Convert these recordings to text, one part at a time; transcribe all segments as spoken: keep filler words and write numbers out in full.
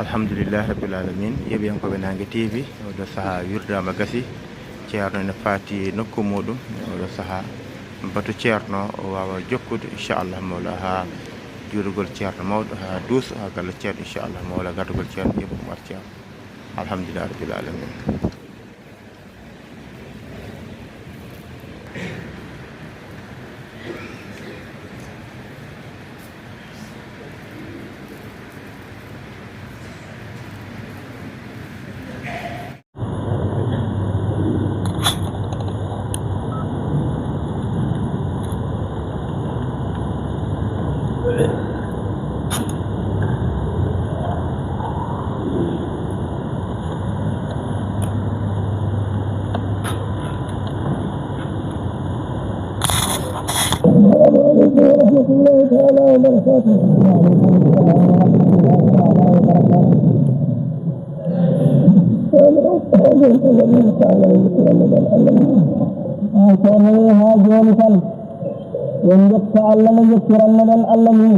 Alhamdulillahi Rabbil Alamin. Yeeɓiyankooɓe Naange T V, oɗo sahaa wirdaama gasi. Ceerno ene faati e nokku muuɗum, oɗo sahaa batu ceerno o waawa jokkude, inchallah mawla, haa juurugol ceerno mawɗo, haa duuso, haa galle ceerno, inchallah mawla, gardugol ceerno, yeeɓu Umar Ceerno. Alhamdulillahi Rabbil Alamin. Haa jooni tan, en njetta Allah no njettirannoɗen Allah ni.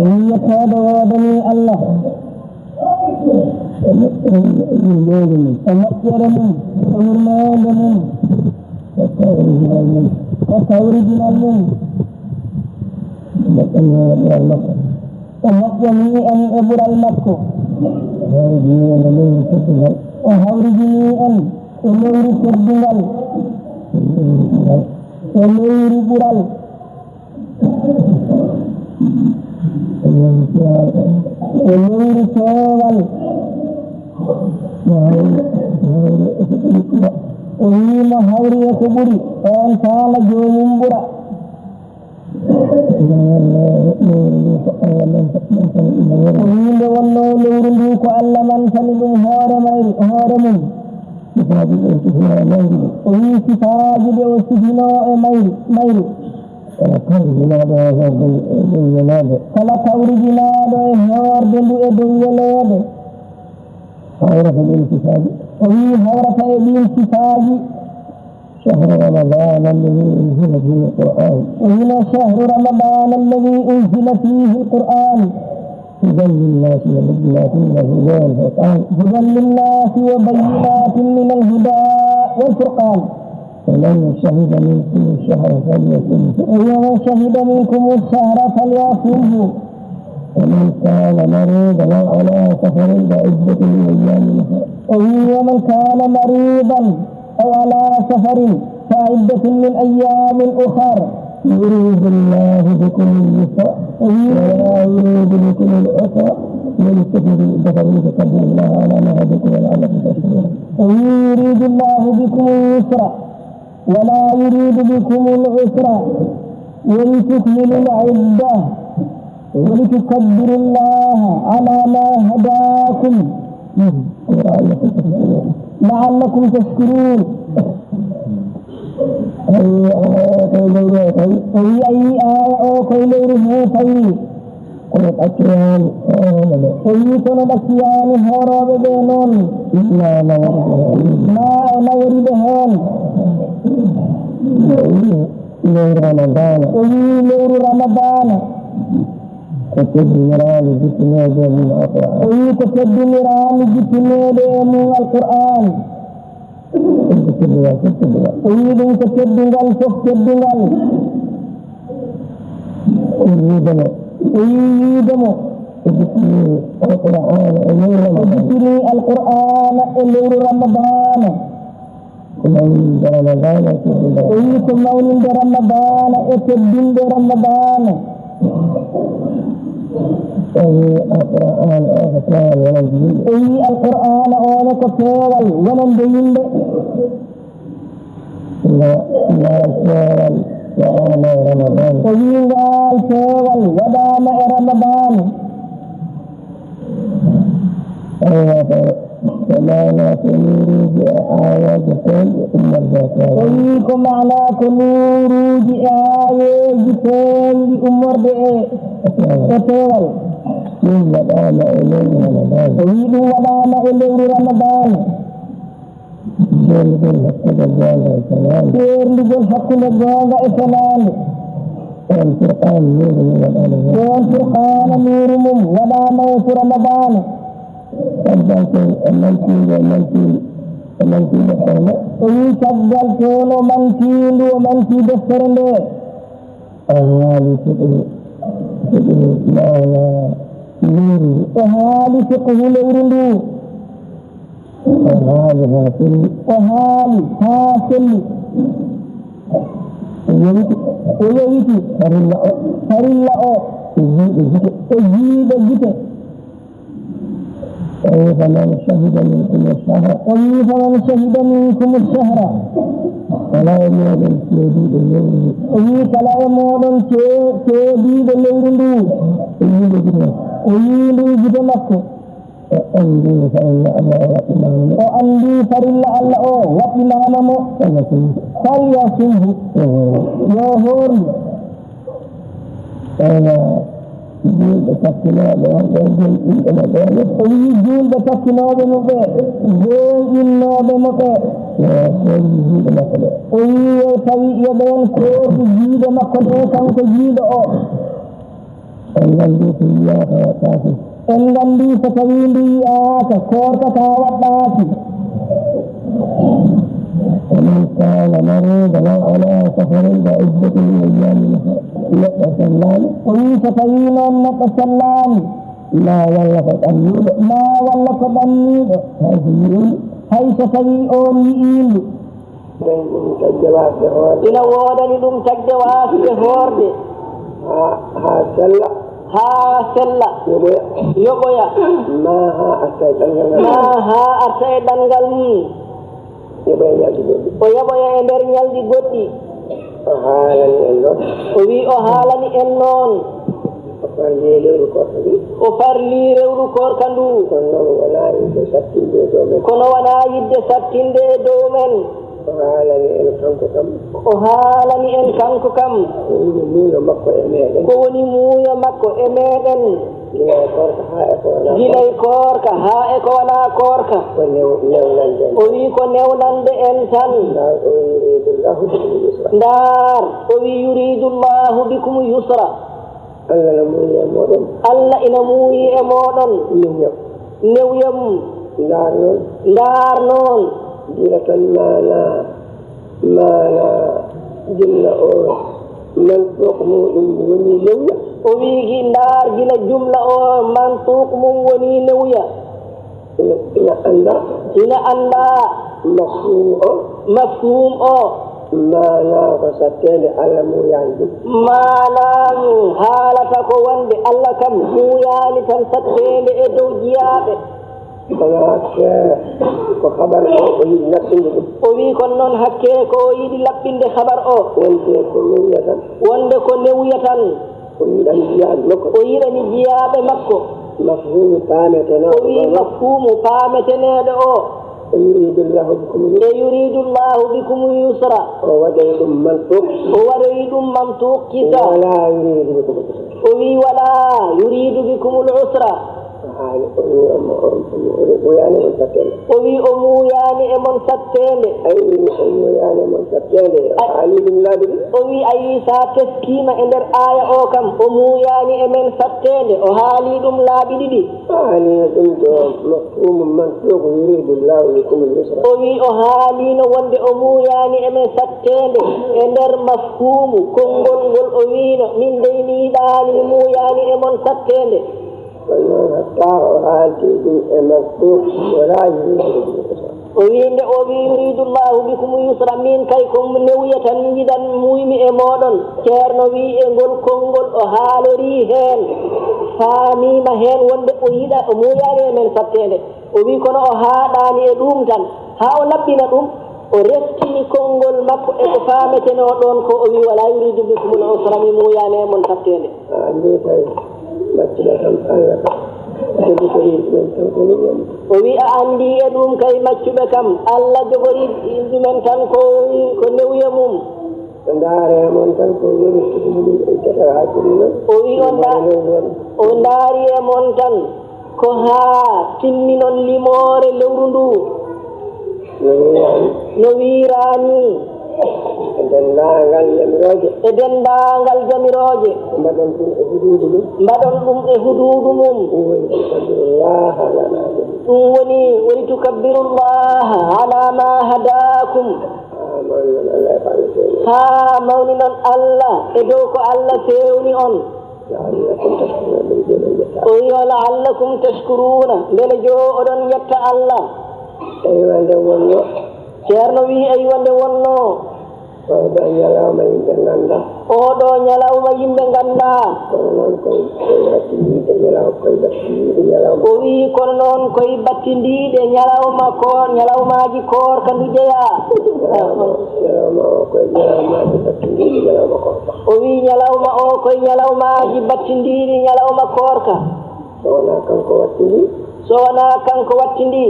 Min yettoode woodanii Allah. E moƴƴere mum, e yurmeende mum, e tawridinal mum, o moƴƴanii en e ɓural makko, o hawrijinii en e leyru teddungal, e leyru ɓural. E leyru peewal. O wii mo hawri e ko ɓuri, oon taala joomum ɓura. O wii nde wonnoo leyru nduu ko Allah mantani ɗum hoore mayru, hoore mum. O wii sifaaji ɗi o sifinoo e mayru, mayru. Kala kawrijinaaɗo e hoorde ndu e dow yeleede. Kala kawrijinaaɗo e hoorde ndu e dow yeleede. Hawrata ɗiin sifaaji. O wii hawrata e ɗiin sifaaji. شهر رمضان الذي أنزل فيه القرآن. O wii no شهر رمضان الذي أنزل فيه القرآن. هدى للناس وبينات من الهدى والفرقان. هدى للناس وبينات من الهدى والفرقان. فمن شهد منكم الشهر فليصمه. ومن شهد منكم الشهر فليصمه. ومن كان مريضا أو على سفر فعدة من أيام أخر. O wii, ومن كان مريضا أو على سفر فعدة من أيام أخر. يريد الله بكم اليسر ولا يريد بكم العسر ولتكملوا العدة ولتكبروا الله على ما هداكم ولعلكم تشكرون. يريد الله بكم اليسر ولا يريد بكم العسر ولتكملوا العدة ولتكبروا الله على ما هداكم لعلكم تشكرون. Ayi, aaya o koye leydi o tawi. O wi, ayi, aaya o koye leydi he tawi. Kono ɗaccoyaani hoorooɓe ɓe. O wi, kono ɗaccoyaani hoorooɓe ɓe noon. Illa nawori ɓe heen. Ma o nawori ɓe heen. O wi, lewru Ramadaana. O wi, lewru Ramadaana. Ko teddiniraani jippineede e mum Alqur'aan. O wi, ko teddiniraani jippineede e mum Alqur'aan. Ɗum ko teddungal fof teddungal. O wi ɗum ko teddungal fof teddungal. O wi wiide mo. O wi wiide mo. O jippini Alqur'aana e lewru Ramadan. O jippini Alqur'aana e lewru Ramadaana. Ko mawninde Ramadaana e teddungal. O wi ko mawninde Ramadaana e teddungal Ramadaana. O wi Alqur'aana o ko peewal wonande yimɓe. O wi Alqur'aana o ne ko peewal wonande yimɓe. Ngal, ngal peewal waɗaama e Ramadan. O wi ngal peewal waɗaama e Ramadan. Aywa, ko, ko maana ko nuuruuji e aayaaji peewɗi ummorde e peewal. O wi ko maana ko nuuruuji e aayaaji peewɗi ummorde e, e peewal. Ɗum waɗaama e lewru Ramadan. O wi ɗum waɗaama e lewru Ramadan. Seerndigol hakkunde goonga e fenaande. Seerndigol hakkunde goonga e fenaande. On Furqaana nuuru mum waɗaama heen. On Furqaana nuuru mum waɗaama e Ramadaana. Caggal ko o mantiinde, o mantiinde, o mantii deftere nde. O wi caggal toon o mantiindu, o mantii deftere nde. O haali fiqhu, fiqhu maana lewru ndu. O haali fiqhu lewru ndu. O haali haa selli. O haali haa selli. O yewti. O yewti. Farilla o. Farilla o. E jiiɗe gite. E jiiɗe gite. O wi, "Faman shahida minkumu shahra." O wi, "Faman shahida minkumu shahra." Kala e mooɗon ceediiɗo lewru ndu. O wi, "Kala e mooɗon cee-, ceediiɗo lewru ndu." O yiiɓe gite makko. O yiindu gite makko. O anndi farilla Allah o waɗɗinaama mo. O anndi farilla Allah o waɗɗinaama mo. Falyasumhu. Falyasumhu. Yo hoor. Yo hoor ndu. Eywa, juulɓe takkinooɓe on ɓe, gooŋɗinɓe maɓɓe ɓe. O wi juulɓe takkinooɓe mo ɓe, gooŋɗinnooɓe mo ɓe. Yo koordu juuɗe makko ɗe. O wi yo tawi yo ɓeen koordu juuɗe makko ɗe, kanko jiiɗo o. En nganndi so yiyaaka waɗɗaaki. En nganndi so tawii ndu yiyaaka, koorka ka waɗɗaaki. ومن كان مريضا أو على سفر فعدة من أيام أخر. Neɗɗo sellaani. O wi so tawii noon neɗɗo sellaani. Ma walla ko ɗanniiɗo. Ma walla ko ɗanniiɗo. Hay so yi'ii. Hay so tawii oon yi'ii ndu. Ɓen ɗum tagde waasde hoorde. Ina woodani ɗum tagde waasde hoorde. Haa, haa sella. Haa sella. Yoɓoya. Yoɓoya. Ma haa arta e ɗanngal ngal. Ma haa arta e ɗanngal mum. Yoɓoya ñalɗi goɗɗi. O yoɓoya e nder ñalɗi goɗɗi. O haalani en noon. O wi o haalani en noon. O farlii lewru koorka ndu. O farlii lewru koorka ndu. Kono noon wonaa yiɗde sattinde e dow men. Kono wonaa yiɗde sattinde e dow men. O haalani en kanko kam. O haalani en kanko kam. Ko woni muuyo makko e meeɗen. Ko woni muuyo makko e meeɗen. Gila e koorka haa e ko wonaa koorka. Gila e koorka haa e ko wonaa koorka. Ko new-, newnande en. O wi ko newnande en tan. Ndaar o wi yuridu Allahu bikumul yusra. Ndaar o wi yuridu Allahu bikumul yusra. Allah ina muuyi e mooɗon. Allah ina muuyi e mooɗon. Newyam. Newyam. Ndaar noon. Ndaar noon. Gila tan maanaa, maanaa jumla o mantuuq muuɗum woni newya. O wi gi ndaar gila jumla o mantuuq mum woni newya. Ina, ina anndaa. Ina anndaa. Mafhuum o. Mafhuum o. Maanaa ko satteende Allah muuyaani ɗum. Maanaa mum haalata ko wonde Allah kam muuyaani tan satteende e dow jiyaaɓe. Kono hakke ko habar o, o yiɗi laɓɓinde ɗum. O wii, kono noon hakke ko o yiɗi laɓɓinde habar o. Wonde ko newuya tan. Wonde ko newuya tan. O yiɗani jiyaaɓe makko. O yiɗani jiyaaɓe makko. Mafhumu paametenooɗo. O wii, mafhumu paameteneeɗo o. E yuridu Allahu bikumul yusra. E yuridu Allahu bikumul yusra. O waɗay ɗum mantuq. O waɗay ɗum mantuq kita. Wala yuridu bikumul usra. O wii, wala yuridu bikumul usra. Haali o mu-, o mu-, o mu-, o mu-, o muuyaani e mon satteende. O wii o muuyaani e mon satteende. Ay, o muuyaani e mon satteende. Ay. Haali ɗum laabi ɗiɗi. O wii, ayi, so a teskiima e nder aaya o kam, o muuyaani e men satteende, o haali ɗum laabi ɗiɗi. Haali ɗum ɗo, mafhumu mantuq, yuridu Allahu bikumul yusra. O wii o haaliino wonde o muuyaani e men satteende e nder mafhumu konngol ngol o wiino, min dey mi yiɗaani, mi muuyaani e mon satteende. Kono noon, hatta o haalti ɗum e makko, wala yuridu bikumul usra. O wii, nde o wii, yuridu Allahu bikumul yusra, min kay ko newuya tan mi yiɗan muuymi e mooɗon. Ceerno wii, e ngol konngol o haalorii heen, faamiima heen wonde o yiɗa, o muuyaani e men satteende. O wii, kono o haaɗaani e ɗuum tan, haa o laɓɓina ɗum, o reftini konngol makko e ko faametenoo ɗoon ko, o wii, wala yuridu bikumul usra, mi muuyaani e mon satteende. A anndi kay, maccuɗo kam Allah kam, jogitorii ɗum tan ko newuya mum. O wii, a anndi e ɗum kay, maccuɓe kam, Allah jogorii ɗumen tan ko, ko newuya mum. Ɓe ndaare e mon tan ko woni ɗum e jogora hakkunde mon. O wii, o nda-, o ndaari e mon tan ko haa timminon limoore lewru ndu. No wiiraani. No wiiraani. E denndaangal jamirooje. E denndaangal jamirooje. Mbaɗon ɗum e huduudu mum. Mbaɗon ɗum e huduudu mum. Ɗum woni tukabbirullaha ala ma hadakum. Ɗum woni, woni tukabbirullaha ala ma hadakum. Haa mawninon Allah e ko Allah fewni on. Haa mawninon Allah e dow ko Allah fewni on. La'allakum tashkuruna, mbele jooɗon yetta. O wii, la'allakum tashkuruna, mbele jooɗon yetta Allah. Eywa, nde wonno. Ceerno wii, eywa, nde wonno. Oɗo ñalawma yimɓe nganndaa. Oɗo ñalawma yimɓe nganndaa. Kono noon koye, koye battindiiɗe ñalawma, koye battindiiɗe ñalawma. O wii, kono noon koye battindiiɗe ñalawma ko, ñalawmaaji koorka ndu jeyaa. Ñalawma, ñalawma o koye ñalawmaaji battindiiɗe ñalawma koorka. O wii, ñalawma o koye ñalawmaaji battindiiɗi ñalawma koorka. So wonaa kanko wattindi. So wonaa kanko wattindi.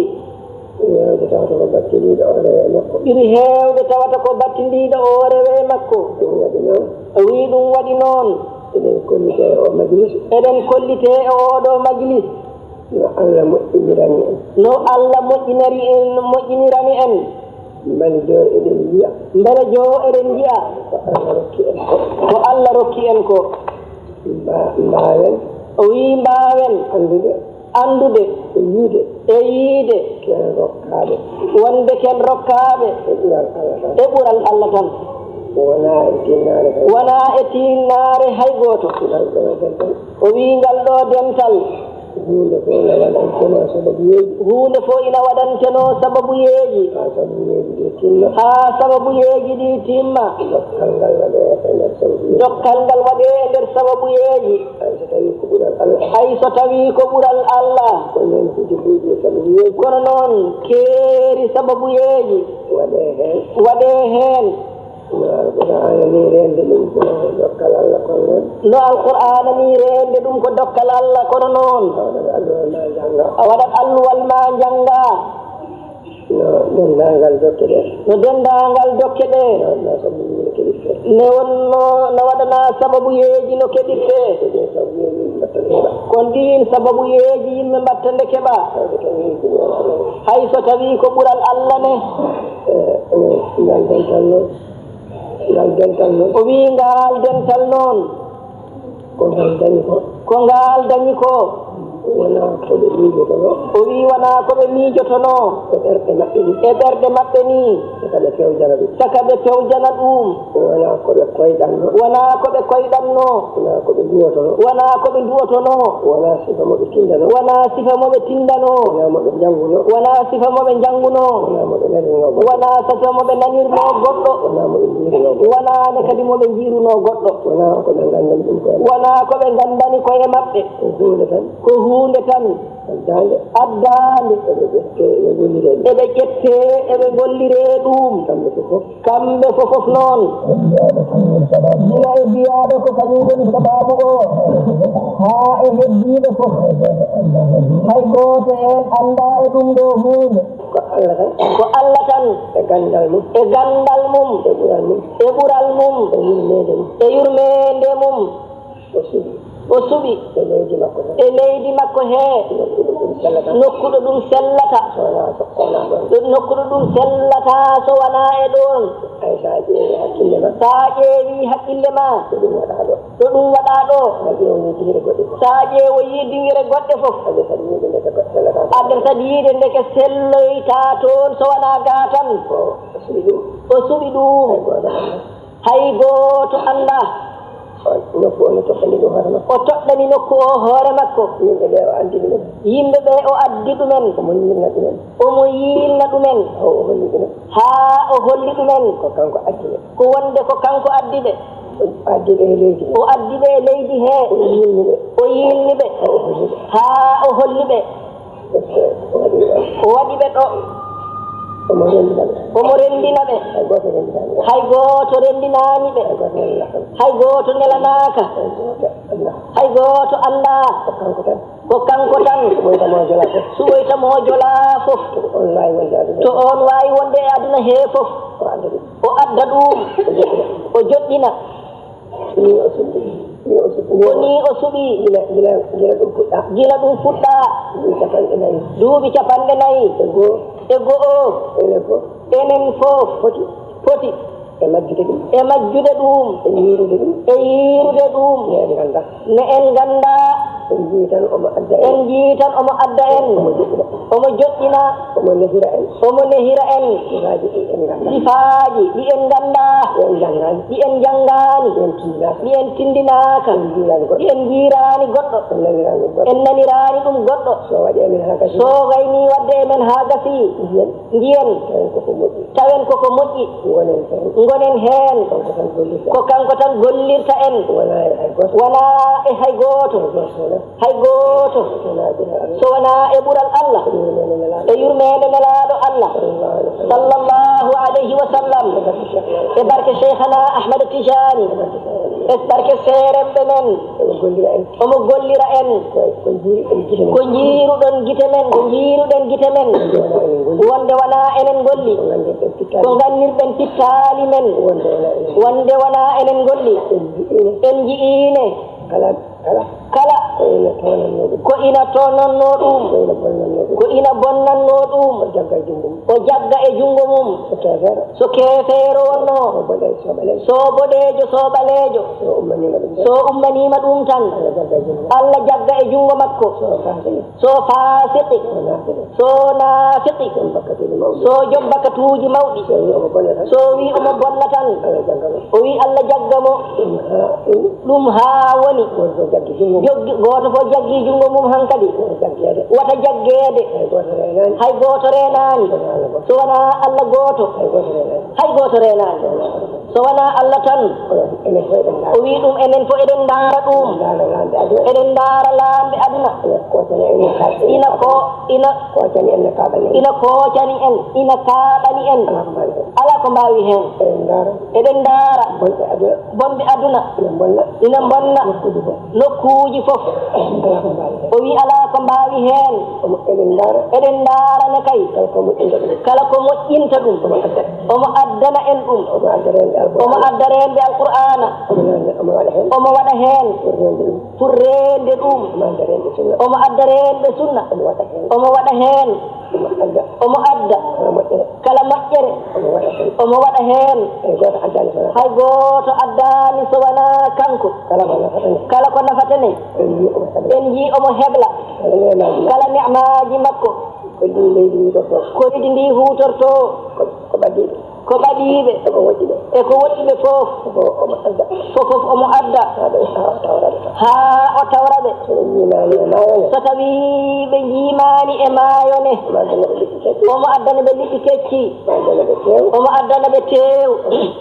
Ɓuri heewde tawata ko battindiiɗo o rewe makko. Ɓuri heewde tawata ko battindiiɗo o rewe makko. Ɗum waɗi noon. O wii, ɗum waɗi noon. Eɗen kollitee e o majlis. Eɗen kollitee e oɗo majlis. No Allah moƴƴinirani en. No Allah moƴƴinari en, moƴƴinirani en. Mbele joo eɗen njiya. Mbele joo eɗen njiya. Ko Allah rokki en ko. Ko Allah rokki en ko. Mba-, mbaawen. O wii, mbaawen. Anndude. Anndude. E yiide. E yiide. Ken rokkaaɓe. Wonde ken rokkaaɓe. E ɓural Allah tan. E ɓural Allah tan. Wonaa e tiinnaare hay. Wonaa e tiinnaare hay gooto. Ngal ɗo dental. O wii, ngal ɗo dental. Huunde fof ina waɗantenoo sababu yeeji. Huunde fof ina waɗantenoo sababuyeeji. Haa sababuyeeji ɗi timma. Haa sababuyeeji ɗi timma. Dokkal ngal waɗee e nder sababuyeeji. Dokkal ngal waɗee e nder sababuyeeji. Hay so tawii ko ɓural Allah. Hay so tawii ko ɓural Allah. Kono noon, ko jogoyɗi e sababuyeeji. Kono noon, keeri sababuyeeji. Waɗee heen. Waɗee heen. No Alqur'aana ni reende ɗum ko dokkal Allah kono noon. No Alqur'aana ni reende ɗum ko dokkal Allah kono noon. A waɗat alluwal ma jannga. A waɗat alluwal ma jannga. No denndaangal dokke ɗe. No denndaangal dokke ɗe. No waɗanaa sababuyeeji no keɗirtee. Ne wonno, no waɗanaa sababuyeeji no keɗirtee. Ko ɗeen sababuyeeji yimɓe mbaɗta nde keɓa. Kono ɗiin sababuyeeji yimɓe mbaɗta nde keɓa. Hay so tawii ko ɓural Allah. Hay so tawii ko ɓural Allah ne. Eh, eh, ngal dental noon. Ngal dental noon. O wii ngal dental noon. Ko ngal dañi ko. Ko ngal dañi ko. Wonaa ko ɓe miijotonoo. O wii wonaa ko ɓe miijotonoo. E ɓerɗe maɓɓe ni. E ɓerɗe maɓɓe ni. Saka ɓe pewjana ɗum. Saka ɓe pewjana ɗum. Wonaa ko ɓe koyɗannoo. Wonaa ko ɓe koyɗannoo. Wonaa ko ɓe nduwotonoo. Wonaa ko ɓe nduwotonoo. Wonaa sifa mo ɓe tindanoo. Wonaa sifa mo ɓe tindanoo. Wonaa mo ɓe njanngunoo. Wonaa sifa mo ɓe njanngunoo. Wonaa mo ɓe nanirnoo goɗɗo. Wonaa sifa mo ɓe nanirnoo goɗɗo. Wonaa mo ɓe njiirunoo goɗɗo. Wonaa ne kadi mo ɓe njiirunoo goɗɗo. Wonaa ko ɓe nganndani ɗum koye maɓɓe. Wonaa ko ɓe nganndani koye maɓɓe. Ko huunde tan. Ko huunde tan. Addaande. Addaande. Eɓe ƴettee, eɓe ngolliree. Eɓe ƴettee, eɓe ngolliree ɗum. Kamɓe fof. Kamɓe fof fof noon. Heddiyaɓe ko woni sababu. Gila e biyaaɗo ko kañum woni sababu o. Haa e heddiiɓe fof. Hay gooto en anndaa e ɗum ɗo huunde. Ko Allah tan. Ko Allah tan. E ganndal mum. E ganndal mum. E ɓural mum. E ɓural mum. E yurmeende mum. E yurmeende mum. O suɓi. O suɓi. E leydi makko he. E leydi makko he. Nokku ɗo ɗum sellata. Nokku ɗo ɗum sellata. So wonaa so, so wonaa ɗoon. Ɗo nokku ɗo ɗum sellata so wonaa e ɗoon. Hay so a ƴeewi hakkille ma. So a ƴeewi hakkille ma. Ko ɗum waɗaa ɗo. Ɗo ɗum waɗaa ɗo. So a ƴeewoyii dingire goɗɗe fof. So a ƴeewoyii dingire goɗɗe fof. Addata yiide ndeke goɗɗe sellata. Addata yiide ndeke selloytaa toon so wonaa gaa tan. O suɓi ɗum. O suɓi ɗum. Hay gooto anndaa. Hay gooto anndaa. O, nokku o no toɗɗani ɗum hoore makko. O toɗɗani nokku o hoore makko. Yimɓe ɓe o addi ɗumen. Yimɓe ɓe o addi ɗumen. Omo yiilna ɗumen. Omo yiilna ɗumen. Haa o holli ɗumen. Haa o holli ɗumen. Ko kanko addi ɓe. Ko wonde ko kanko addi ɓe. O addi ɓe e leydi he. O addi ɓe e leydi he. O yiilni ɓe. O yiilni ɓe. Haa o holli ɓe. Haa o holli ɓe. O waɗi ɓe ɗo. O waɗi ɓe ɗo. Omo renndina ɓe. Omo renndina ɓe. Hay gooto renndinaani ɓe. Hay gooto renndinaani ɓe. Hay gooto nelanaaka ɓe. Hay gooto nelanaaka. Hay gooto anndaa. Hay gooto anndaa. Ko kanko tan. Ko kanko tan. Suɓoyta mo jolaa fof. Suɓoyta mo jolaa fof. To oon waawi wonde aduna. To oon waawi wonde e aduna he fof. O adda ɗum. O adda ɗum. O joɗɗina. O joɗɗina. Ni o suɓi, ni o suɓi. Ko ni o suɓi. Gila, gila, gila ɗum fuɗɗaa. Gila ɗum fuɗɗaa. Duuɓi capanɗe nayi. Duuɓi capanɗe nayi. E goo. E goo. Enen fof. Enen fof. Poti. Poti. E majjude ɗum. E majjude ɗum. E yiirude ɗum. E yiirude ɗum. Ne en nganndaa. Ne en nganndaa. En njiyii tan omo adda en. En njiyii tan omo adda en. Omo joɗɗina. Omo joɗɗina. Omo nehira en. Omo nehira en. Sifaaji ɗi en nganndaa. Sifaaji ɗi en nganndaa. Ɗi en njanngaani. Ɗi en njanngaani. Ɗi en tindinaaka. Ɗi en tindinaaka. Ɗi en njiiraani goɗɗo. Ɗi en njiiraani goɗɗo. En naniraani goɗɗo. En naniraani ɗum goɗɗo. So waɗi e men haa gasii. So waynii waɗde e men haa gasii. Mbiyen. Mbiyen. Tawen koko moƴƴi. Tawen koko moƴƴi. Ngonen heen. Ngonen heen. Kanko tan gollirta. Ko kanko tan gollirta en. Wonaa e hay gooto. Wonaa e hay gooto. Hay gooto. Hay gooto. So wonaa e ɓural Allah. So wonaa e ɓural Allah. E yurmeende Nelaaɗo. E yurmeende Nelaaɗo Allah. Sallallahu alayhi wa sallam. Sallallahu alayhi wa sallam. E barke Cheikhana. E barke Cheikhana Ahmad Tijaani. E barke Tijaani. E barke seeremɓe men. Omo gollira en. Omo gollira en. Ko, ko njiiruɗen gite men. Ko njiiruɗen gite men. Ko njiiruɗen gite men. Wonde wonaa enen ngolli. Wonde wonaa enen ngolli. Ko nganndirɗen pittaali. Ko nganndirɗen pittaali men. Wonde wonaa enen ngolli. Wonde wonaa enen ngolli. En njiɗiino. En njiɗiino. Kala. Kala. Kala. Ko ina toonannoo ɗum. Ko ina toonannoo ɗum. Ko ina bonnannoo ɗum. Ko ina bonnannoo ɗum. O jagga e junngo mum. O jagga e junngo mum. So keefeero. So keefeero wonnoo. So boɗeejo, so ɓaleejo. So boɗeejo, so ɓaleejo. So ummaniima ɗum tan. So ummaniima ɗum tan. Allah jagga e junngo. Allah jagga e junngo makko. So faasiqi. So faasiqi. So naafiqi. So naafiqi. Joom bakkatuuji mawɗi. So joom bakkatuuji mawɗi. So wii omo bonna tan. So wii omo bonna tan. Allah jagga mo. O wii Allah jagga mo. Ɗum haa, ɗum. Ɗum haa woni. Gooto fof jaggi junngo mum. Joggi, gooto fof jaggi junngo mum hankadi. Wota jaggeede. Wota jaggeede. Hay gooto reenaani. Hay gooto reenaani. So wonaa Allah gooto. So wonaa Allah gooto. Hay gooto reenaani. Hay gooto reenaani. So wonaa Allah tan. So wonaa Allah tan. Kono enen fof eɗen ndaara. O wii ɗum enen fof eɗen ndaara ɗum. Eɗen ndaara laamɓe aduna. Eɗen ndaara laamɓe aduna. Ina koocani en, ina kaaɓani en. Ina ko, ina koocani en, ina kaaɓani en. Ina kaaɓani en. Alaa ko mbaawi heen. Alaa ko mbaawi heen. Eɗen ndaara. Eɗen ndaara. Bonɓe aduna. Bonɓe aduna. Ina mbonna. Ina mbonna. Nokkuuji fof. Nokkuuji fof. Alaa ko mbaawi heen. O wii alaa ko mbaawi heen. Omo, eɗen ndaara. Eɗen ndaara ne kay. Kala ko moƴƴinta ɗum. Kala ko moƴƴinta ɗum. Omo adda. Omo addana en ɗum. Omo adda reenɓe Alqur'aana. Omo adda reenɓe Alqur'aana. Omo waɗa heen. Omo waɗa heen. Pour reende ɗum. Pour reende ɗum. Omo adda reenɓe sunna. Omo adda reenɓe sunna. Omo waɗa heen. Omo waɗa heen. Omo adda. Omo adda. Kala moƴƴere. Kala moƴƴere. Omo waɗa heen. Omo waɗa heen. Hay gooto addaani so wonaa. Hay gooto addaani so wonaa kanko. Kala ko nafata en. Kala ko nafata en. En njii omo hebla. En njii omo hebla. Kala neemaaji makko. Kala neemaaji makko. Ko ɗi leydi huutortoo. Ko leydi ndi huutortoo. Ko, ko ɓadiiɓe. Ko ɓadiiɓe. E ko woɗɗi ɓe. E ko woɗɗi ɓe fof. Fof omo adda. Fof, fof omo adda. Haa ɓe, haa o tawra ɓe. Haa o tawra ɓe. So ɓe njiimaani e maayo ne. So tawii ɓe njiimaani e maayo ne. Omo adda neɗɗo liƴƴi. Omo addana ɓe liɗɗi kecci. Omo addana ɓe teew. Omo addana ɓe teew.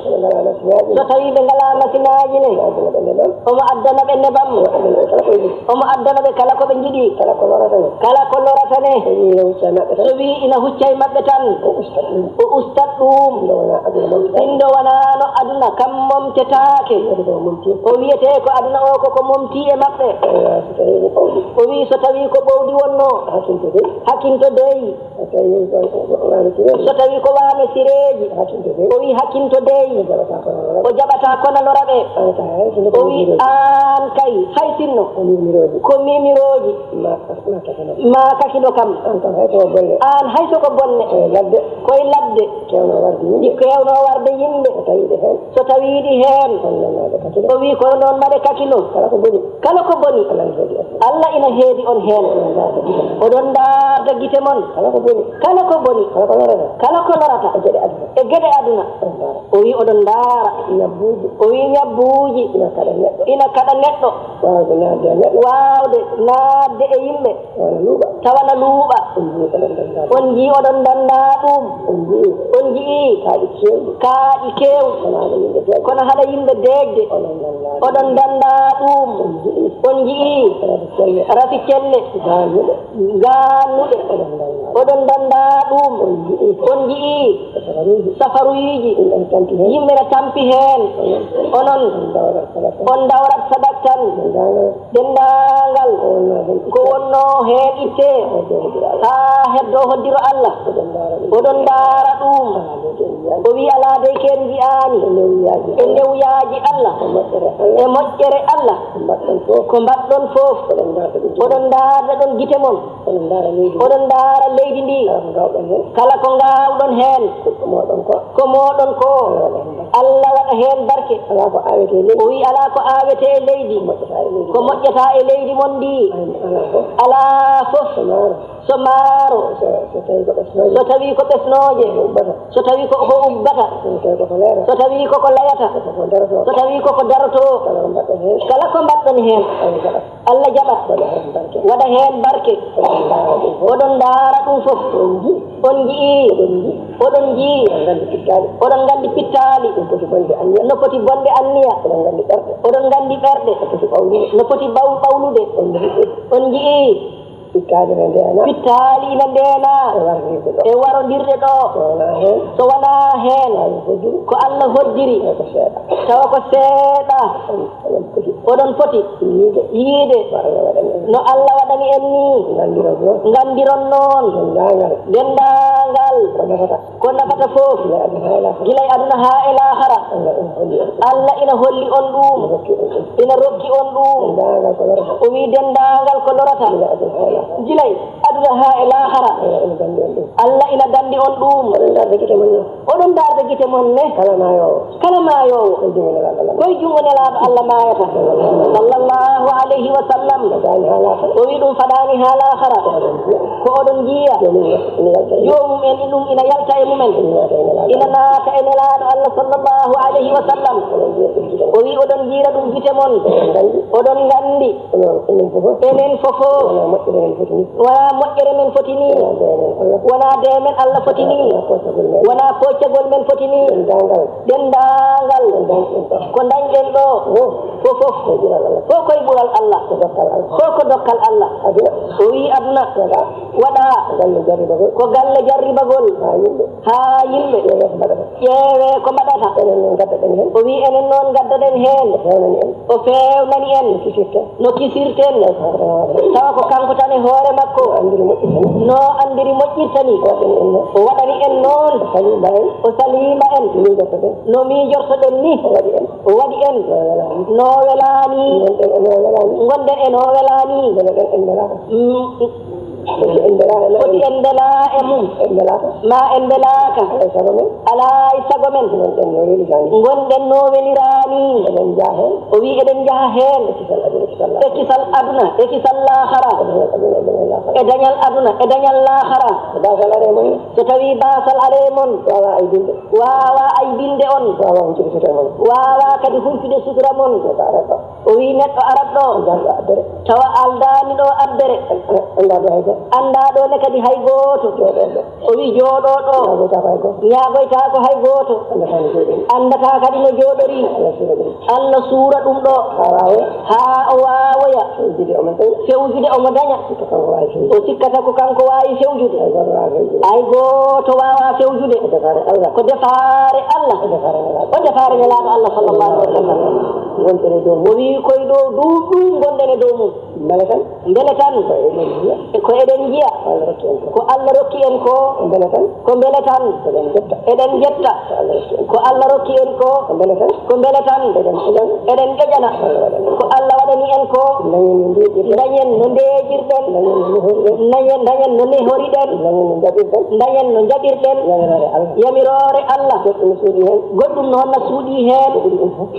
Kono ngalaa nasinaaji. So tawii ɓe ngalaa nasinaaji ne. Omo addana ɓe nebam. Omo addana ɓe nebam. Omo addana ɓe kala ko ɓe njiɗi. Omo addana ɓe kala ko ɓe njiɗi. Kala ko lorata ne. Kala ko lorata ne. So wii ina hucca e maɓɓe tan. So wii ina hucca e maɓɓe tan. O ustat ɗum. O ustat ɗum. Ɗum ɗo wonaa aduna momti. Ɗum ɗo wonaano aduna, kam momtetaake. Wiyetee ko momti. O wiyetee ko aduna o ko ko momti e maɓɓe. Eywa, so tawii ko ɓowɗi. O wii so tawii ko ɓowɗi wonnoo. Hakinto dey. Hakinto dey. So tawii ko waame sireeji. So tawii ko waame sireeji. Hakinto dey. O wii hakinto dey. O jaɓataa kono lora ɓe. O jaɓataa kono lora ɓe. Aan kay, hay sinno ko miijiroji. O wii aan kay, hay sinno. Ko miimirooji. Ko miimirooji. Ma, ma kakino. Ma kakino kam. Aan kam hay so ko bonne. Aan hay so ko bonne. Koye ladde. Koye ladde. Keewnoo warde yimɓe. Ɗi keewnoo warde yimɓe. So tawii ɗe heen. So tawii ɗi heen. Kono noon ma ɗe kakino. O wii kono noon ma ɗe kakino. Kala ko boni. Kala ko boni. Alaa heedi on. Alla ina heedi on heen. Oɗon ndaarda gite mon. Oɗon ndaarda gite mon. Kala ko boni. Kala ko boni. Kala ko lorata. Kala ko lorata. E geɗe aduna. E geɗe aduna. Oɗon ndaara. O wii oɗon ndaara. Ñabbuuji. O wii ñabbuuji. Ina kaɗa neɗɗo. Ina kaɗa neɗɗo. Waawde naatde e neɗɗo. Waawde naatde e yimɓe. Tawa na luuɓa. Tawa na luuɓa. On njii oɗon dannda. On njii oɗon dannda ɗum. On njii. On njii. Kaaƴe keewɗi. Kaaƴe keewɗi. Kono haɗa yimɓe deeƴde. Kono haɗa yimɓe deeƴde. Oɗon dannda. Oɗon dannda ɗum. On njii. On njii. Rafi celle. Rafi celle. Gaannuɗe. Gaannuɗe. Oɗon dannda. Oɗon dannda ɗum. On njii. On njii. Safaruuji. Safaruuji. Yimɓe na tampi heen. Yimɓe na tampi heen. Onon. Onon. On dawrat sadak tan. On dawrat sadak tan. Denndaangal. Denndaangal. Ko wonnoo heen itte. Ko wonnoo heen itte. Haa heddoo hoddiro Allah. Haa heddoo hoddiro Allah. Oɗon ndaara ɗum. Oɗon ndaara ɗum. Alaa dey ko en njiyaani. O wii alaa dey ko en njiyaani. E newuyaaji Allah. E newuyaaji Allah. E moƴƴere Allah. E moƴƴere Allah. Ko mbaɗɗon fof. Ko mbaɗɗon fof. Oɗon ndaarda ɗum. Oɗon ndaarda ɗum gite mon. Oɗon ndaara leydi ndi. Oɗon ndaara leydi ndi. Kala ko ngaawɗon heen. Kala ko ngaawɗon heen. Ko mooɗon ko. Ko mooɗon ko. Alla waɗa heen barke. Alla waɗa heen barke. Alaa ko aawetee leydi. O wii alaa ko aawetee leydi. Ko moƴƴataa e leydi. Ko moƴƴataa e leydi mon ndi. Ay, alaa fof. Alaa fof. So maaro. So maaro. So, so tawii ko ɓesnooje. So tawii ko ɓesnooje. Ko ubbata. So tawii ko ko ubbata. So tawii ko ko layata. So tawii ko ko layata. So tawii ko ko darotoo. So tawii ko ko darotoo. Kala ko mbaɗɗon heen. Kala ko mbaɗɗon heen. Ay, alaa. Alla jaɓa. Waɗa heen barke. Waɗa heen barke. Oɗon ndaara ɗum fof. Oɗon ndaara ɗum fof. On njii. On njii. Oɗon njii. Oɗon njii. Oɗon nganndi pittaali. Oɗon nganndi pittaali. No poti bonde anniya. No poti bonde anniya. Oɗon nganndi ɓerɗe. Oɗon nganndi ɓerɗe. No poti ɓawlude. No poti ɓaw-, ɓawlude. On njii. On njii. Pittaali ina ndeena. Pittaali ina ndeena. E warondirde ɗo. E warondirde ɗo. So wonaa heen. So wonaa heen. Ko Alla hoddiri. Ko Alla hoddiri. Tawa ko seeɗa. Tawa ko seeɗa. Oɗon poti. Oɗon poti. Yiide. Yiide. No Alla waɗani en. No Alla waɗani en ni. Nganndiron noon. Nganndiron noon. Denndaangal. Denndaangal. Ko nafata. Ko nafata fof. Gila e aduna haa e laakhara. Gila e aduna haa e laakhara. Alla ina holli on. Alla ina holli on ɗum. Ina rokki on ɗum. Ina rokki on ɗum. Denndaangal ko lorata. O wii denndaangal ko lorata. Gila e aduna haa e laakhara. Gila e aduna haa e laakhara. Alla ina danndi on ɗum. Alla ina danndi on ɗum. Oɗon ndaarda gite mon ne. Oɗon ndaarda gite mon ne. Kala maayoowo. Kala maayoowo. Koye junngo Nelaaɗo Alla. Koye junngo Nelaaɗo Alla maayata. Sallallahu alayhi wa sallam. Faadaani haa laakhara. O wii ɗum faadaani haa laakhara. Ko oɗon njiya. Ko oɗon njiya. Joomum ina yalta e. Joomum en ɗum ina yalta e mumen. Ina naata e Nelaaɗo. Ina naata e Nelaaɗo Alla sallallahu alayhi wa sallam. Oɗon njiya ɗum gite mon. O wii oɗon njiira ɗum gite mon. Oɗon nganndi. Oɗon nganndi. Onon, enen fof. Enen fof. Wonaa moƴƴere men foti ni. Wonaa moƴƴere men foti ni. Wonaa deemen Alla. Wonaa deemen Alla foti ni. Wonaa poocagol men. Wonaa poocagol men foti ni. Denndaangal. Denndaangal. Ko ndañɗen ɗo. Ko ndañɗen ɗo. Fof. Fof, fof. Ko ɓural Alla. Fof koye ɓural Alla. Ko dokkal Alla. Fof ko dokkal Alla. Aduna. O wii aduna. Waɗa. Waɗa. Ko galle jarribagol. Ko galle jarribagol. Haa yimɓe. Haa yimɓe. Ƴeewee ko mbaɗata. Ƴeewee ko mbaɗata. Enen noon ngaddaɗen heen. O wii enen noon ngaddaɗen heen. O feewnani en. O feewnani en. No kisirten. No kisirten. Tawa ko kanko tan e hoore makko. Tawa ko kanko tan e hoore makko. No anndiri moƴƴirta ni. No anndiri moƴƴirta ni. O waɗani en noon. O waɗani en noon. O saliima en. O saliima en. No miijortoɗen. No miijortoɗen ni. O waɗi en. O waɗi en. No welaani. No welaani. Ngonɗen e no welaani. Ngonɗen e no welaani. Ngonɗen e no welaani. Mm. Foti en mbelaa e mum. Foti en mbelaa e mum. En mbelaaka. Ma en mbelaaka. Alaa e sago men. Alaa e sago men. Ngonɗen no weliraani. Ngonɗen no weliraani. Eɗen njaha heen. O wii eɗen njaha heen. E kisal aduna, e kisal laakhara. E kisal aduna, e kisal laakhara. E dañal aduna, e dañal laakhara. E dañal aduna, e dañal laakhara. So baasal arii e mon. So tawii baasal arii e mon. Waawaa aybinde. Waawaa aybinde on. Waawaa huccitde sutura mon. Waawaa kadi huccitde sutura mon. No mbaɗataa. O wi neɗɗo arat ɗo, tawa aldaani ɗo abbere, anndaa ɗo ne kadi hay gooto. O wi jooɗo ɗo, ñaagoytaako hay gooto, anndataa kadi no jooɗori. Allah suura ɗum ɗo haa o waawoya fewjude, omo daña. O sikkata ko kanko waawi fewjude. Hay gooto waawaa fewjude. Ko defaare Allah. O defaare Nelaaɗo Allah, sallallahu alaihi wasallam. O wi koye dow ɗum ɗum ngonɗen e dow mum. Mbele tan, mbele tan, ko eɗen njiya ko Allah rokki en ko. Mbele tan, ko mbele tan, eɗen njetta ko Allah rokki en ko. Ko mbele tan, eɗen ƴoƴana ko Allah waɗani en ko. Dañen no ndeejirɗen, dañen, dañen no nehoriɗen, dañen no njaɓirɗen yamiroore Allah. Goɗɗum no honna suuɗi heen.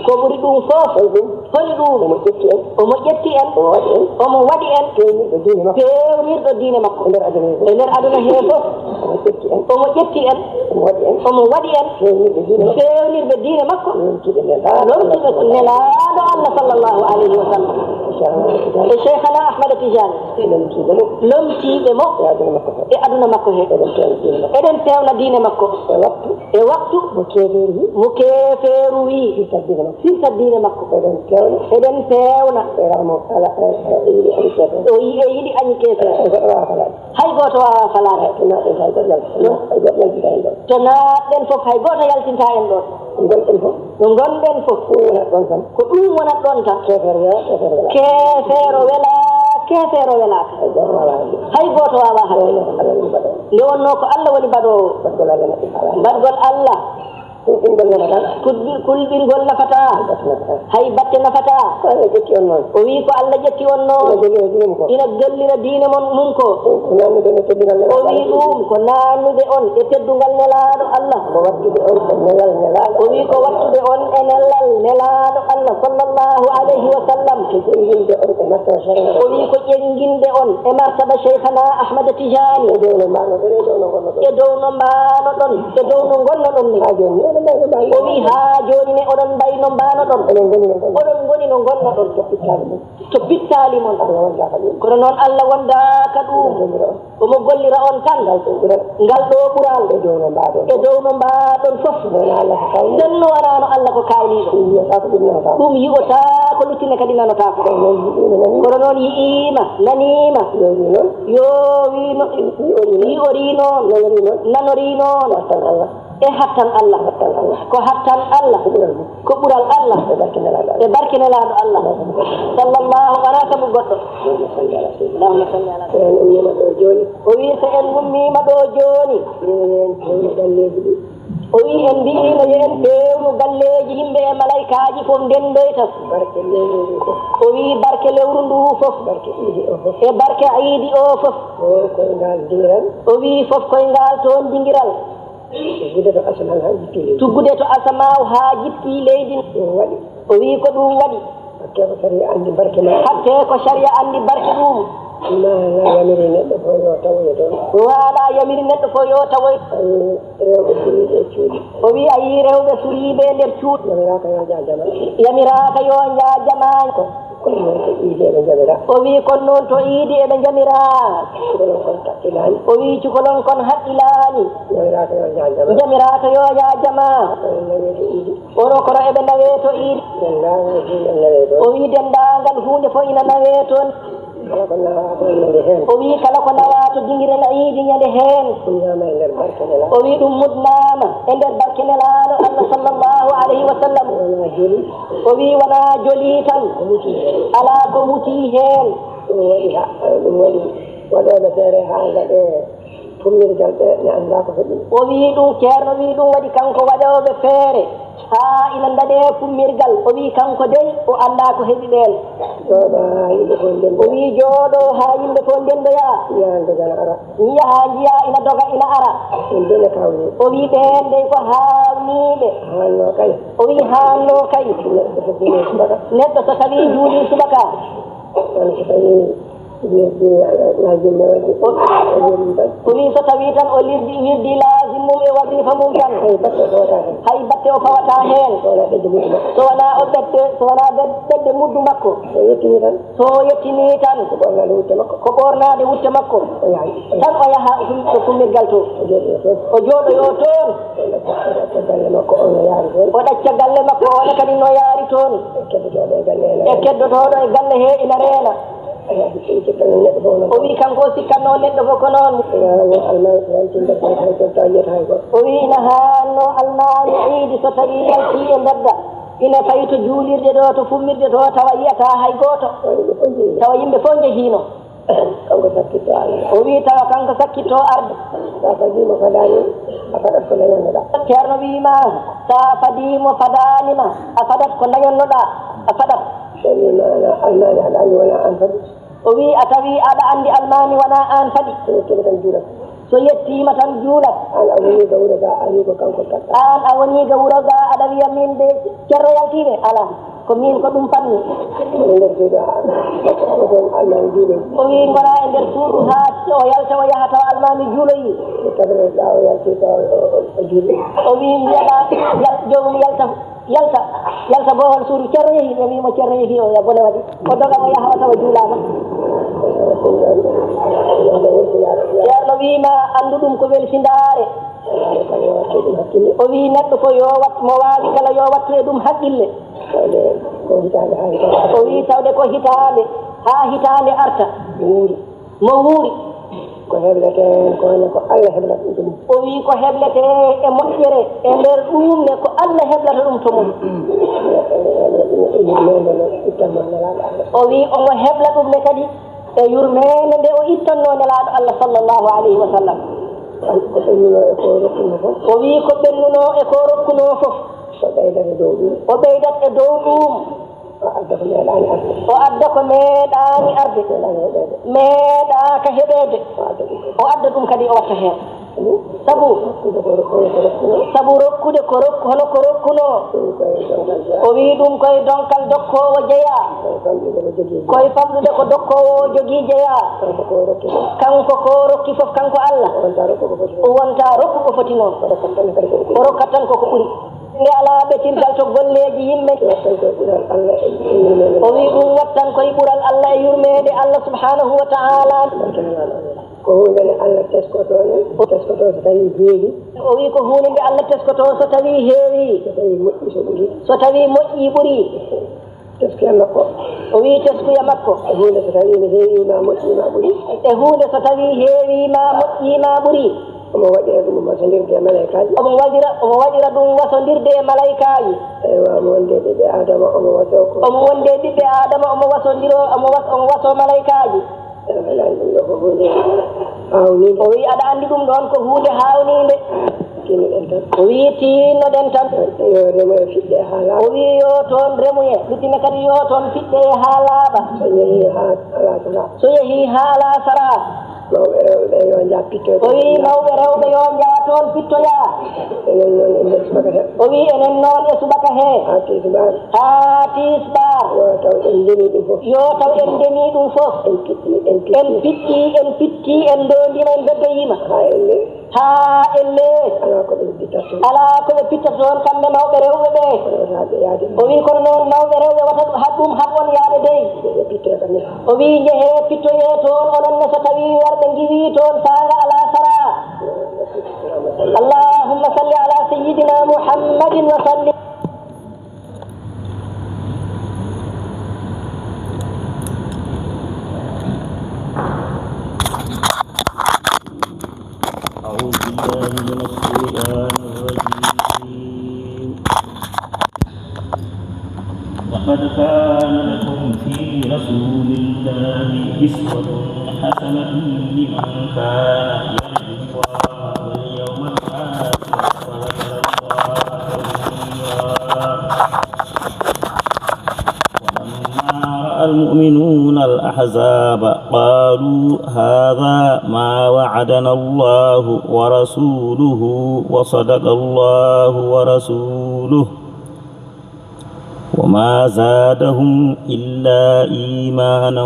Ko ɓuri ɗum fof. Holi ɗum? Omo ƴetti en. Omo ƴetti en. Omo waɗi en. Omo waɗi en. Peewnirɗo diine makko. Peewnirɗo diine makko. E nder aduna he. E nder aduna he fof. Omo ƴetti en. Omo ƴetti en. Omo waɗi en. Omo waɗi en. Peewnirɓe diine makko. Peewnirɓe diine makko. Lomtiiɓe Nelaaɗo. Lomtiiɓe Nelaaɗo Allah, sallallahu alayhi wa sallam. Cheikh Ahmad Tidiane. E Cheikhana Ahmad Tidiane. Lomtiiɓe mo. Lomtiiɓe mo. E aduna makko he. E aduna makko he. Eɗen peewna diine makko. Eɗen peewna diine makko. E waktu. E waktu. Mo keefeeri wi. Mo keefeeru wi. Firta diine makko. Firta diine makko. Eɗen peewna. Eɗen peewna. E ramo kala, e, e, yiɗi añi keefeero. O yi-, e yiɗi añi keefeero. E goɗɗo waawaa falaade. Hay gooto waawaa falaade. To naatɗen hay gooto yalta-, hay gooto yaltintaa en ɗoon. To naatɗen fof hay gooto yaltintaa en ɗoon. Ngonɗen fof. Ɗo ngonɗen fof. Ɗum wonat ɗoon tan. Ko ɗum wonat ɗoon tan. Keefeero welaa, keefeero welaa. Keefeero welaa, keefeero welaaka. Hay gooto waawaa heen. Hay gooto waawaa heen. Nde wonnoo ko Allah woni baɗoowo. Nde wonnoo ko Allah woni baɗoowo. Baɗgol Allah neɗɗo faalaani. Baɗgol Allah. Kulɓi-, kulɓingol nafataa. Kulɓingol nafataa. Hay batte nafataa. Hay batte nafataa. Ko Allah ƴetti on noon. O wi ko Allah ƴetti on noon. Ina gollira diine mum ko. Ina gollira diine mon, mum ko. Ko naannude on e teddungal Nelaaɗo Allah. O wi ɗum ko naannude on e teddungal Nelaaɗo Allah. Mo wattude on e nelal Nelaaɗo Allah. O wi ko wattude on e nelal Nelaaɗo Allah, sallallahu alayhi wa sallam. Ko ƴeŋnginde on e martaba Cheikhana. O wi ko ƴeŋnginde on e martaba Cheikhana Ahmad Tidiane. E dow no mbaano ɗon, e dow no ngonno ɗon. E dow no mbaano ɗon, e dow no ngonno ɗon ni. Haa jooni ni oɗon mbaano, oɗon mbaano. O wi haa jooni ne oɗon mbayi no mbaano ɗon. Oɗon ngoni no ngonno ɗon. Oɗon ngoni no ngonno ɗon. To pittaali mon. To pittaali mon. Allah wondaaka ɗum. Kono noon Allah wondaaka ɗum. Omo gollira on. Omo gollira on tan. Ngal ɗo ɓural. Ngal ɗo ɓural. E dow no mbaaɗon. E dow no mbaaɗon fof. Ndenno wonaa Allah ko kaawni. Ndenno wonaa no Allah ko kaawniiɗo. Ɗum yiyotaako ɗum nanotaako. Ɗum yiyotaako, luttine kadi nanotaako. Kono noon yiɗiino, nani. Kono noon yiyiima, naniima. Yo wi noon. Yo wi no-, yiyorii noon. Yiyorii noon. Nanorii noon. Nanorii noon. Ko hattan Allah. E hattan Allah. Hattan Allah. Ko hattan Allah. Ko ɓural ɗum. Ko ɓural Allah. E barke Nelaaɗo Allah. E barke Nelaaɗo Allah. Allahumma salli. Sallallahu, wonaa sabu goɗɗo. Allahumma salli ala sayyidina. Allahumma salli ala sayyidina. Eɗen ummiima ɗo jooni. O wi so en ummiima ɗo jooni. Eɗen ummiima ɗo jooni. Eɗen ummiima ɗo jooni. O wi en mbiyiino yo en peewnu galleeji yimɓe e malaykaaji fof ndenndoyta. Barke lewru ndu fof. O wi barke lewru ndu fof. Barke iidi o fof. E barke iidi o fof. Fof koyngal dingiral. O wi fof koyngal toon dingiral. Tuggude to asamaan haa jippii leydi. Tuggude to asamaan haa jippii leydi. Ɗum waɗi. O wi ko ɗum waɗi. Hakke ko sariya anndi barke ma. Hakke ko sariya anndi barke ɗum. Ma alaa yamiri neɗɗo fof yo tawoyo toon. Ma alaa yamiri neɗɗo fof yo tawoyo. Rewɓe suriiɓe e cuuɗi. O wi a yii rewɓe suriiɓe e nder cuuɗi. Yamiraaka yo njaa jama. Yamiraaka yo njaa jama. Ko, kono noon to iidi eɓe njamira. O wi kono noon to iidi eɓe njamira. Cukalon kon kaɓɓilaani. O wi cukalon kon haɓɓilaani. Yamiraaka yo njaa jama. Yamiraaka yo njaa jama. Kono nawee to iidi. Kono, kono eɓe nawee to iidi. Denndaangal juulɓe nawee toon. O wi denndaangal huunde fof ina nawee toon. Kala ko nawaa to ñande heen. O wi kala ko nawaa to dingiral iidi ñande heen. Ɗum ñaama e nder barke Nelaaɗo. O wi ɗum mutnaama e nder barke Nelaaɗo Allah, sallallahu alayhi wa sallam. Wonaa joli. O wi wonaa joli tan. Ko muti heen. Alaa ko muti heen. Ɗum waɗi ha-, ɗum waɗi waɗooɓe feere haa ngaɗee pummirgal ɓe ne anndaa ko heɓi. O wi ɗum, Ceerno wi ɗum waɗi kanko waɗooɓe feere haa ina ndaɗee pummirgal. O wi kanko dey o anndaa ko heɓi ɓeen. Jooɗo haa yimɓe fof ndenndoya. O wi jooɗo haa yimɓe fof ndenndoya. Njiyaa doga ina ara. Njiyaa, njiyaa ina doga ina ara. Ɗum dey ne kawni. O wi ɓeen dey ko haawniiɓe. Haanno kay. O wi haanno kay. Neɗɗo so juulii subaka. Neɗɗo so tawii juulii subaka. Kono so tawii Wirdi, eh, laazim ne waɗi. O, o wi so tawii tan o wirdi, wirdi laazim mum e wazifa mum tan. Hay batte gooto tan. Hay batte O fawata heen. So wonaa ɓedde muddu makko. So wonaa o ɓedde, so wonaa bed-, ɓedde muddu makko. So yettinii tan. So yettinii tan. Ko ɓoornaade wutte makko. Ko ɓoornaade wutte makko. O yahay. Tan o yaha fum-, to fummirgal to. O jooɗoyoo toon. O jooɗoyoo toon. O ɗacca galle makko, o no yaari toon. O ɗacca galle makko, o ne kadi no yaari toon. E keddotooɗo e galle ene. E keddotooɗo e galle he ina reena. Ina sikkanno neɗɗo fof noon. O wi kanko o sikkanno neɗɗo fof ko noon. Ina haanno almaami yalti nder ɗo hay so tawi yiyata hay gooto. O wi ina haanno almaami iidi so tawi yalti e mbedda. Ina fayi to juulirde ɗo, to fummirde to, tawa yiyata hay gooto. Tawa yimɓe fof njehiino. Tawa yimɓe fof njehiino. Kanko sakkitto Allah. O wi tawa kanko sakkitto arde. Sa fadii mo fadaani, a fadat ko dañannoɗaa. Ceerno wi ma, sa fadii mo fadaani ma, a fadat ko dañannoɗaa, a fadat. Ceerno wi ma, almaami aɗa anndi wonaa aan fadi. O wi a tawi aɗa anndi almaami wonaa aan fadi. So yettiima tan juulat. So yettiima tan juulat. Aan a woni ga wuro ga, a wi ko kanko gadda. Aan a woni ga wuro ga, aɗa wiya min de ceerno yaltiiɓe? Alaa. Ko min ko ɗum fanmi. Woni nder suudu haa, o toon almaami juuli. O wi ngona e nder suudu haa o yalta, o yaha tawa almaami juuloyi. Ko tabireɗa o yalti tawa o, o, o juuli. O wi mbiyaɗa yal-, joomum yalta, yalta, yalta boowal suudu. Ceerno yehi, ɓe mbi mo ceerno yehi o, ya bone waɗi. O doga o yaha o tawa juulaama. Ceerno wi ma anndu ɗum ko welsindaare. O wi neɗɗo ko yo wat, mo waawi kala yo wattu e ɗum haqqille. Tawde ko hitaande haa hitaande. O wi tawde ko hitaande haa hitaande arta. Wuuri. Mo wuuri. Ko heblete heen ko ne ko Allah heblata ɗum to mum. O wi ko heblete e moƴƴere e nder ɗum ne ko Allah heblata ɗum to mum. Yurmeende no ittanno Nelaaɗo Allah. O wi omo hebla ɗum ne kadi e yurmeende nde o ittanno Nelaaɗo Allah sallallahu alayhi wa sallam. Ko ɓennunoo e ko rokkunoo fof. O wi ko ɓennunoo e ko rokkunoo fof. O ɓeydat e dow ɗum. O ɓeydat e dow ɗum. O adda ko meeɗaani arde. O adda ko meeɗaani arde. Meeɗaani heɓeede. Meeɗaaka heɓeede. O adda ɗum. O adda ɗum kadi o watta heen. Sabu? Sabu rokkude ko rokku-, hono ko rokkuno. Sabu rokkude ko rokku-, hono ko rokkunoo. Ɗum koye donkal jeyaa. O wi ɗum koye donkal dokkoowo jeyaa. Koye famɗude ko jogii jeyaa. Koye famɗude ko dokkoowo o jogii jeyaa. Kanko ko rokki fof. Kanko ko rokki fof, kanko Allah. O wonta rokku ko foti noon. O wonta rokku ko foti noon. O rokkat tan kadi ko ɓuri. O rokkat tan ko ko ɓuri. Nde alaa ɓetirgal to golleeji yimɓe. Wattan koye ɓural Allah e yurmeende. O wi ɗum wattan koye ɓural Allah e yurmeende Allah subhanahu wa ta'ala. Ko huunde nde Allah teskotoo nde, teskotoo so tawii heewi. O wi ko huunde nde Allah teskotoo so tawii heewi. So tawii moƴƴi, so ɓuri. So tawii moƴƴi ɓuri. Teskiya makko. O wi teskuya makko. E huunde so tawii ne heewi ma moƴƴi ma ɓuri. E huunde so tawii heewi ma moƴƴi ma ɓuri. Omo waɗira ɗum wasondirde e malaykaaji. Omo waɗira, omo waɗira ɗum wasondirde e malaykaaji. Eywa, omo wonde ɓiɓɓe Aadama, omo wasoo ko. Omo wonde ɓiɓɓe Aadama, omo wasondiro, omo was-, omo wasoo malaykaaji. Eywa, ɗum ɗo ko huunde haawniinde. O wi aɗa anndi ɗum ɗoon ko huunde haawniinde. Tinnoɗen tan. O wi tinnoɗen tan. Yo remoye fiɗɗe haa laaɓa. O wi yo toon remoye, luttine kadi yo toon fiɗɗe haa laaɓa. So yehii haa alaasara. So yehii haa alaasara. Mawɓe rewɓe ɓe yo njah pittoye. O wi mawɓe rewɓe yo njah toon pittoya. Enen noon e nder subaka he. O wi enen noon e subaka he. Haa tisbaar. Haa tisbaar. Yo taw en ndemii ɗum fof. Yo taw en ndemii ɗum fof. En pitti, en pitti. En pitti, en pitti, en ndondima, en beddoyima. Haa elle. Haa elle. Alaa ko ɓe pittata toon. Alaa ko ɓe pittata toon kamɓe mawɓe rewɓe ɓe. Kono wata haɗ ɓe yahde. O wi kono noon mawɓe rewɓe wata haɗ ɗum haɗ on yahde dey. Ɓe pittoye kam. O wi njehee pittoyee toon onon ne so tawii werɓe ngiwii toon saanga alaasara. Allahumma salli ala sayyidina Muhammadin wa sallim. أعوذ بالله من الشيطان الرجيم. لقد كان لكم في رسول الله أسوة حسنة لمن كان يرجو الله واليوم الآخر وذكر الله كثيرا. ولما رأى المؤمنون الأحزاب قالوا هذا ما وعدنا الله ورسوله وصدق الله ورسوله وما زادهم إلا إيمانا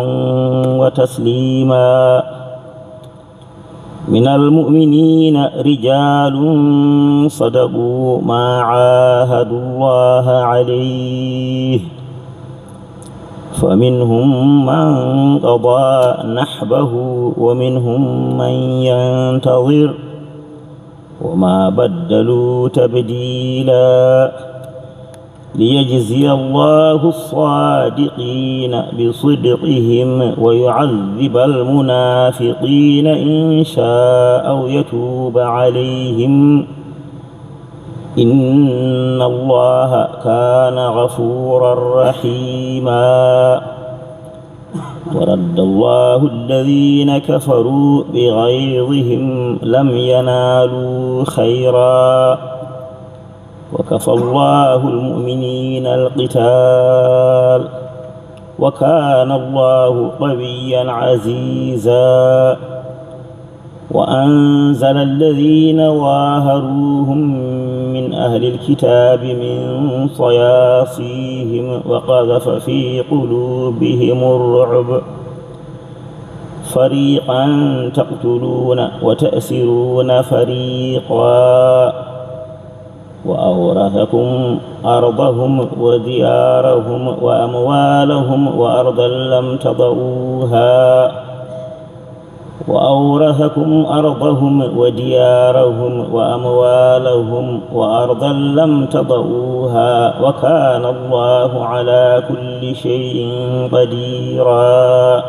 وتسليما. من المؤمنين رجال صدقوا ما عاهدوا الله عليه، فمنهم من قضى نحبه ومنهم من ينتظر، وما بدلوا تبديلا. ليجزي الله الصادقين بصدقهم ويعذب المنافقين إن شاء أو يتوب عليهم، إن الله كان غفورا رحيما. ورد الله الذين كفروا بغيظهم لم ينالوا خيرا، وكفى الله المؤمنين القتال، وكان الله قويا عزيزا. وأنزل الذين ظاهروهم من أهل الكتاب من صياصيهم وقذف في قلوبهم الرعب، فريقا تقتلون وتأسرون فريقا، وأورثكم أرضهم وديارهم وأموالهم وأرضا لم تطئوها، وأورثكم أرضهم وديارهم وأموالهم وأرضا لم تطئوها، وكان الله على كل شيء قديرا.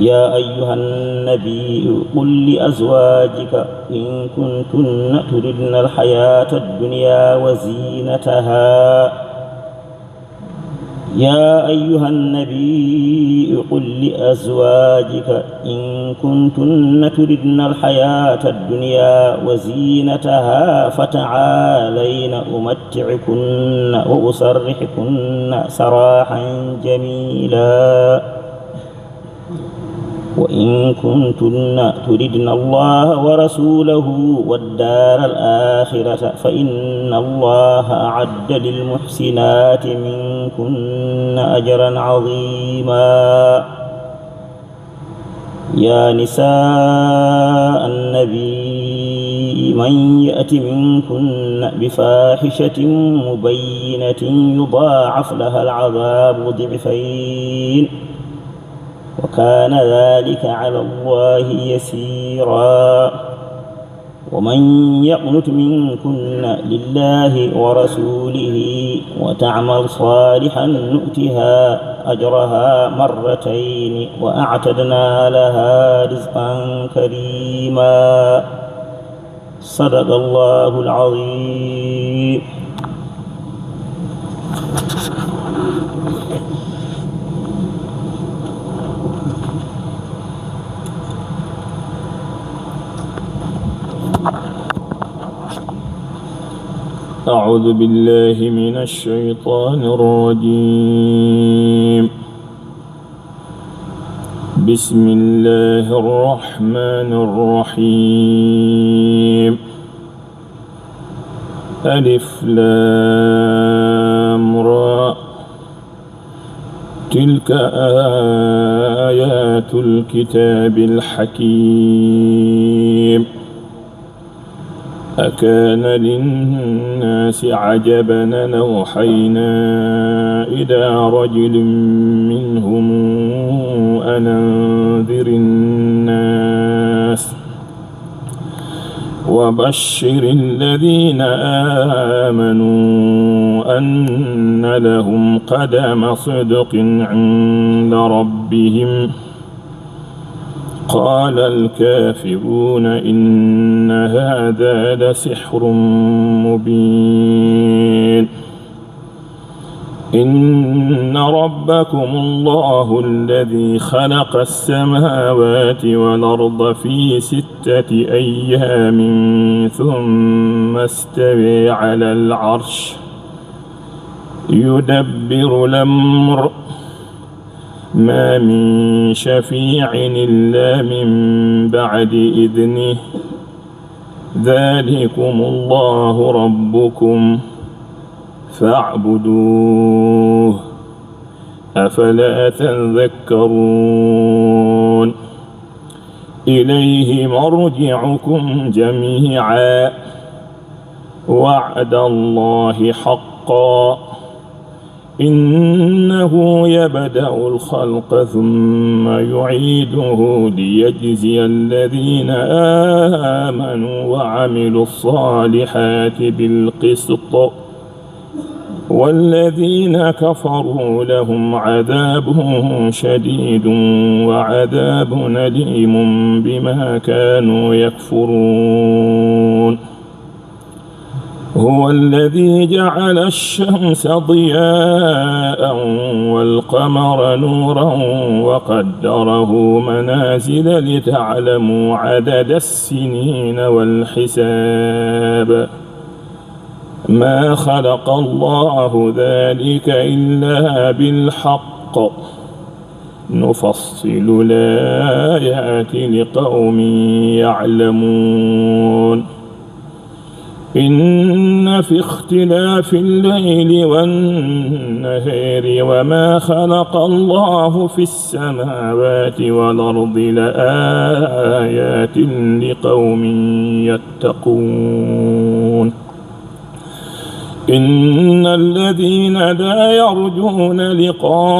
يا أيها النبي، قل لأزواجك إن كنتن تردن الحياة الدنيا وزينتها، يا أيها النبي، قل لأزواجك إن كنتن تردن الحياة الدنيا وزينتها فتعالين أمتعكن وأسرحكن سراحا جميلا. وإن كنتن تردن الله ورسوله والدار الآخرة فإن الله أعد للمحسنات منكن أجرا عظيما. يا نساء النبي، من يأت منكن بفاحشة مبينة يضاعف لها العذاب ضعفين، وكان ذلك على الله يسيرا. ومن يقنت منكن لله ورسوله وتعمل صالحا نؤتها أجرها مرتين وأعتدنا لها رزقا كريما. صدق الله العظيم. أعوذ بالله من الشيطان الرجيم. بسم الله الرحمن الرحيم. ألف لام را. تلك آيات الكتاب الحكيم. أكان للناس عجبا أن أوحينا إلى رجل منهم أن أنذر الناس وبشر الذين آمنوا أن لهم قدم صدق عند ربهم. قال الكافرون إن هذا لسحر مبين. إن ربكم الله الذي خلق السماوات والأرض في ستة أيام ثم استوى على العرش يدبر الأمر ما من شفيع إلا من بعد إذنه ذلكم الله ربكم فاعبدوه أفلا تذكرون. إليه مرجعكم جميعا وعد الله حقا إنه يبدأ الخلق ثم يعيده ليجزي الذين آمنوا وعملوا الصالحات بالقسط والذين كفروا لهم عذاب شديد وعذاب أليم بما كانوا يكفرون. هو الذي جعل الشمس ضياء والقمر نورا وقدره منازل لتعلموا عدد السنين والحساب. ما خلق الله ذلك إلا بالحق نفصل الآيات لقوم يعلمون. إن في اختلاف الليل والنهار وما خلق الله في السماوات والأرض لآيات لقوم يتقون. إن الذين لا يرجون لقاءنا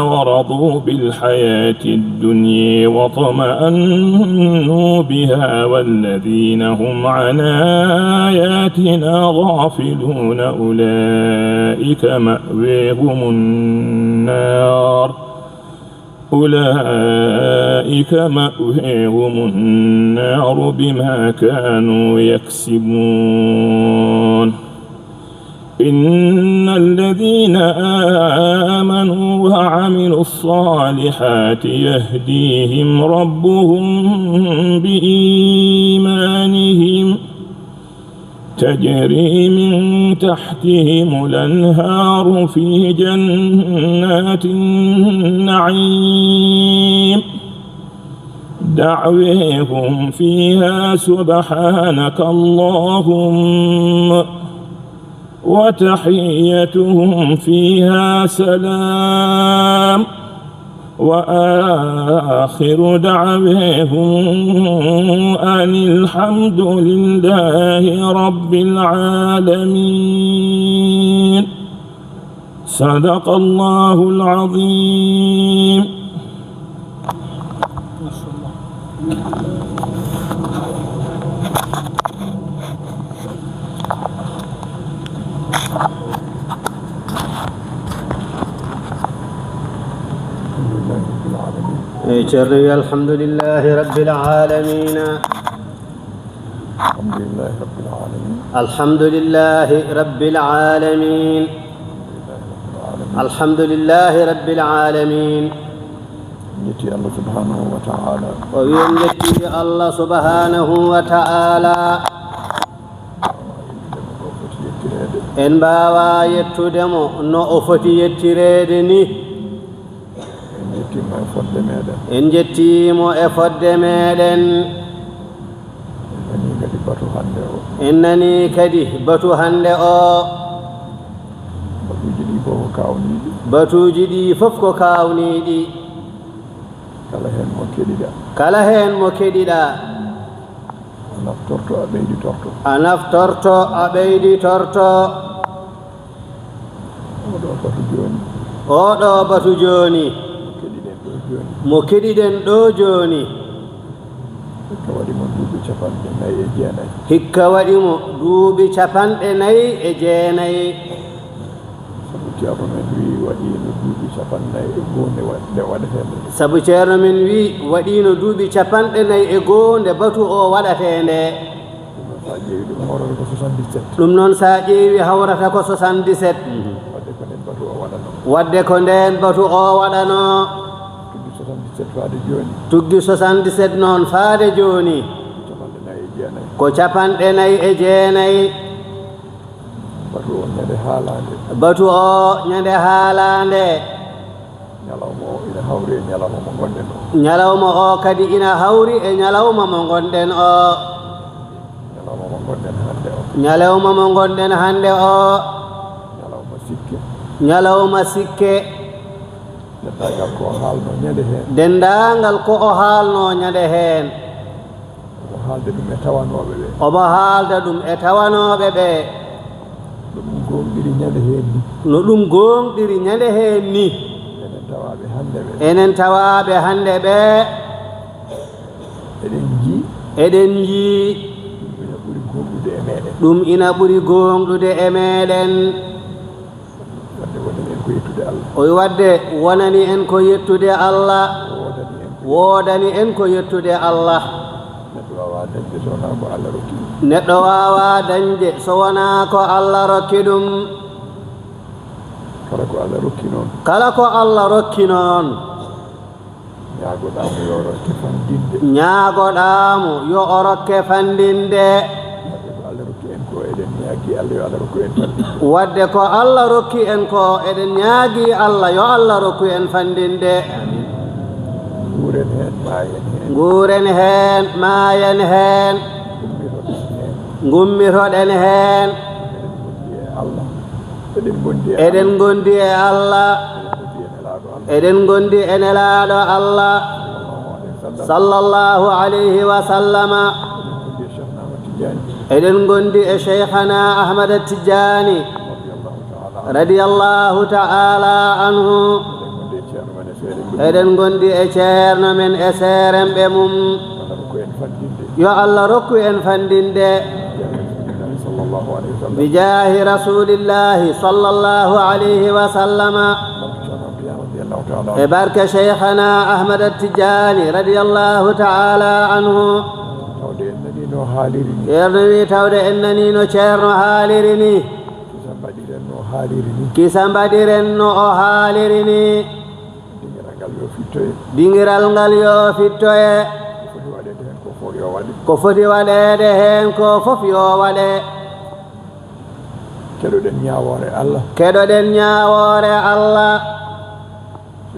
ورضوا بالحياة الدنيا واطمأنوا بها والذين هم عن آياتنا غافلون أولئك مأواهم النار أولئك مأواهم النار بما كانوا يكسبون. إن الذين آمنوا وعملوا الصالحات يهديهم ربهم بإيمانهم تجري من تحتهم الأنهار في جنات النعيم. دعواهم فيها سبحانك اللهم وتحيتهم فيها سلام. وآخر دعواهم أن الحمد لله رب العالمين. صدق الله العظيم. Eey, Ceerno wi, الحمد لله رب العالمين. الحمد لله رب العالمين. الحمد لله رب العالمين. الحمد لله رب العالمين. En njettii Allah subhanahu wa ta'ala. O wi en njettii Allah subhanahu wa ta'ala. En mbaawaa yettude mo no o foti yettireede ni. En njettii mo e fodde meɗen. En njettii mo e fodde meɗen. En nanii kadi batu hannde o. En nanii kadi batu hannde o. Batuuji ɗi fof ko kaawniiɗi. Batuuji ɗi fof ko kaawniiɗi. Kala heen mo keɗiɗaa. Kala heen mo keɗiɗaa. A naftorto, a ɓeyditorto. A naftorto, a ɓeyditorto. Oɗo batu jooni. Oɗo batu jooni. Mo keɗiɗen ɗo jooni. Mo keɗiɗen ɗo jooni. Hikka waɗi mo duuɓi capanɗe nayi e jeenayi. Hikka waɗi mo duuɓi capanɗe nayi e jeenayi. Sabu Ceerno men wi waɗiino duuɓi capanɗe nayi e goo nde wa-, nde waɗetee nde. Sabu Ceerno men wi waɗiino duuɓi capanɗe nayi e goo nde batu o waɗatee nde. Ɗum noon, so a ƴeewi ɗum, hawrata ko soixante-dix-sept. Ɗum noon, so a ƴeewi, hawrata ko soixante-dix-sept. Wadde ko ndeen batu o waɗanoo. Wadde ko ndeen batu o waɗanoo. Tuggi soixante-dix-sept faade jooni. Tuggi soixante-dix-sept noon faade jooni. Capanɗe nayi e jeenayi. Ko capanɗe nayi e jeenayi. Batu o ñande haalaande. Batu o ñande haalaande. Ñalawma o ina hawri e ñalawma mo ngonɗen o. Ñalawma o kadi ina hawri e ñalawma mo ngonɗen o. Ñalawma mo ngonɗen hannde o. Ñalawma mo ngonɗen hannde o. Ñalawma sikke. Ñalawma sikke. Denndaangal ko o haalno ñande heen. Denndaangal ko o haalno ñande heen. Omo haalda ɗum e tawanooɓe ɓe. Omo haalda ɗum e tawanooɓe ɓe. No ɗum gooŋɗiri ñande heen ni. No ɗum gooŋɗiri ñande heen ni. Enen tawaaɓe hannde ɓe. Enen tawaaɓe hannde ɓe. Eɗen njii. Eɗen njii. Ɗum ina ɓuri gooŋɗude e meeɗen. Ɗum ina ɓuri gooŋɗude e meeɗen. Wadde wonani en ko yettude Allah. O wi wadde wonani en ko yettude Allah. Woodani en ko. Woodani en ko yettude Allah. Neɗɗo waawaa dañde so wonaa ko Allah rokki ɗum. Neɗɗo waawaa dañde so wonaa ko Allah rokki ɗum. Kala ko Allah rokki noon. Kala ko Allah rokki noon. Ñaagoɗaa mo yo o rokke fanɗinde. Ñaagoɗaa mo yo o rokke fanɗinde. Wadde ko Allah rokki en ko, eɗen ñaagii Allah yo Allah rokku en fanɗinde. Wadde ko Allah rokki en ko, eɗen ñaagii Allah yo Allah rokku en fanɗinde. Amiin. Nguuren heen, maayen heen. Nguuren heen, maayen heen. Ngummitoɗen heen. Ngummitoɗen heen. Eɗen ngondi e Allah. Eɗen ngondi e Allah. Eɗen ngondi e Nelaaɗo Allah. Eɗen ngondi e Nelaaɗo Allah. Sallallahu alayhi wa sallama. Eɗen ngondi e Cheikhana Ahmad Tijani. Radiyallahu ta'ala anhu. Eɗen ngondi e ceerno men e seeremɓe mum. Yo Allah rokku en fanɗinde. Bijaahi Rasulillahi sallallahu alayhi wa sallama. E barke Cheikhana Ahmad Tijani radiyallahu ta'ala anhu. Tawde en nanii no haaliri ni. Ceerno wi tawde en nanii no ceerno haaliri ni. Kisa mbaɗiren no haaliri ni. Kisa mbaɗiren no o haaliri ni. Dingiral ngal yo fittoye. Dingiral ngal yo fittoye. Ko foti waɗeede heen ko fof yo waɗe. Ko foti waɗeede heen ko fof yo waɗe. Keɗoɗen ñaawoore Allah. Keɗoɗen ñaawoore Allah.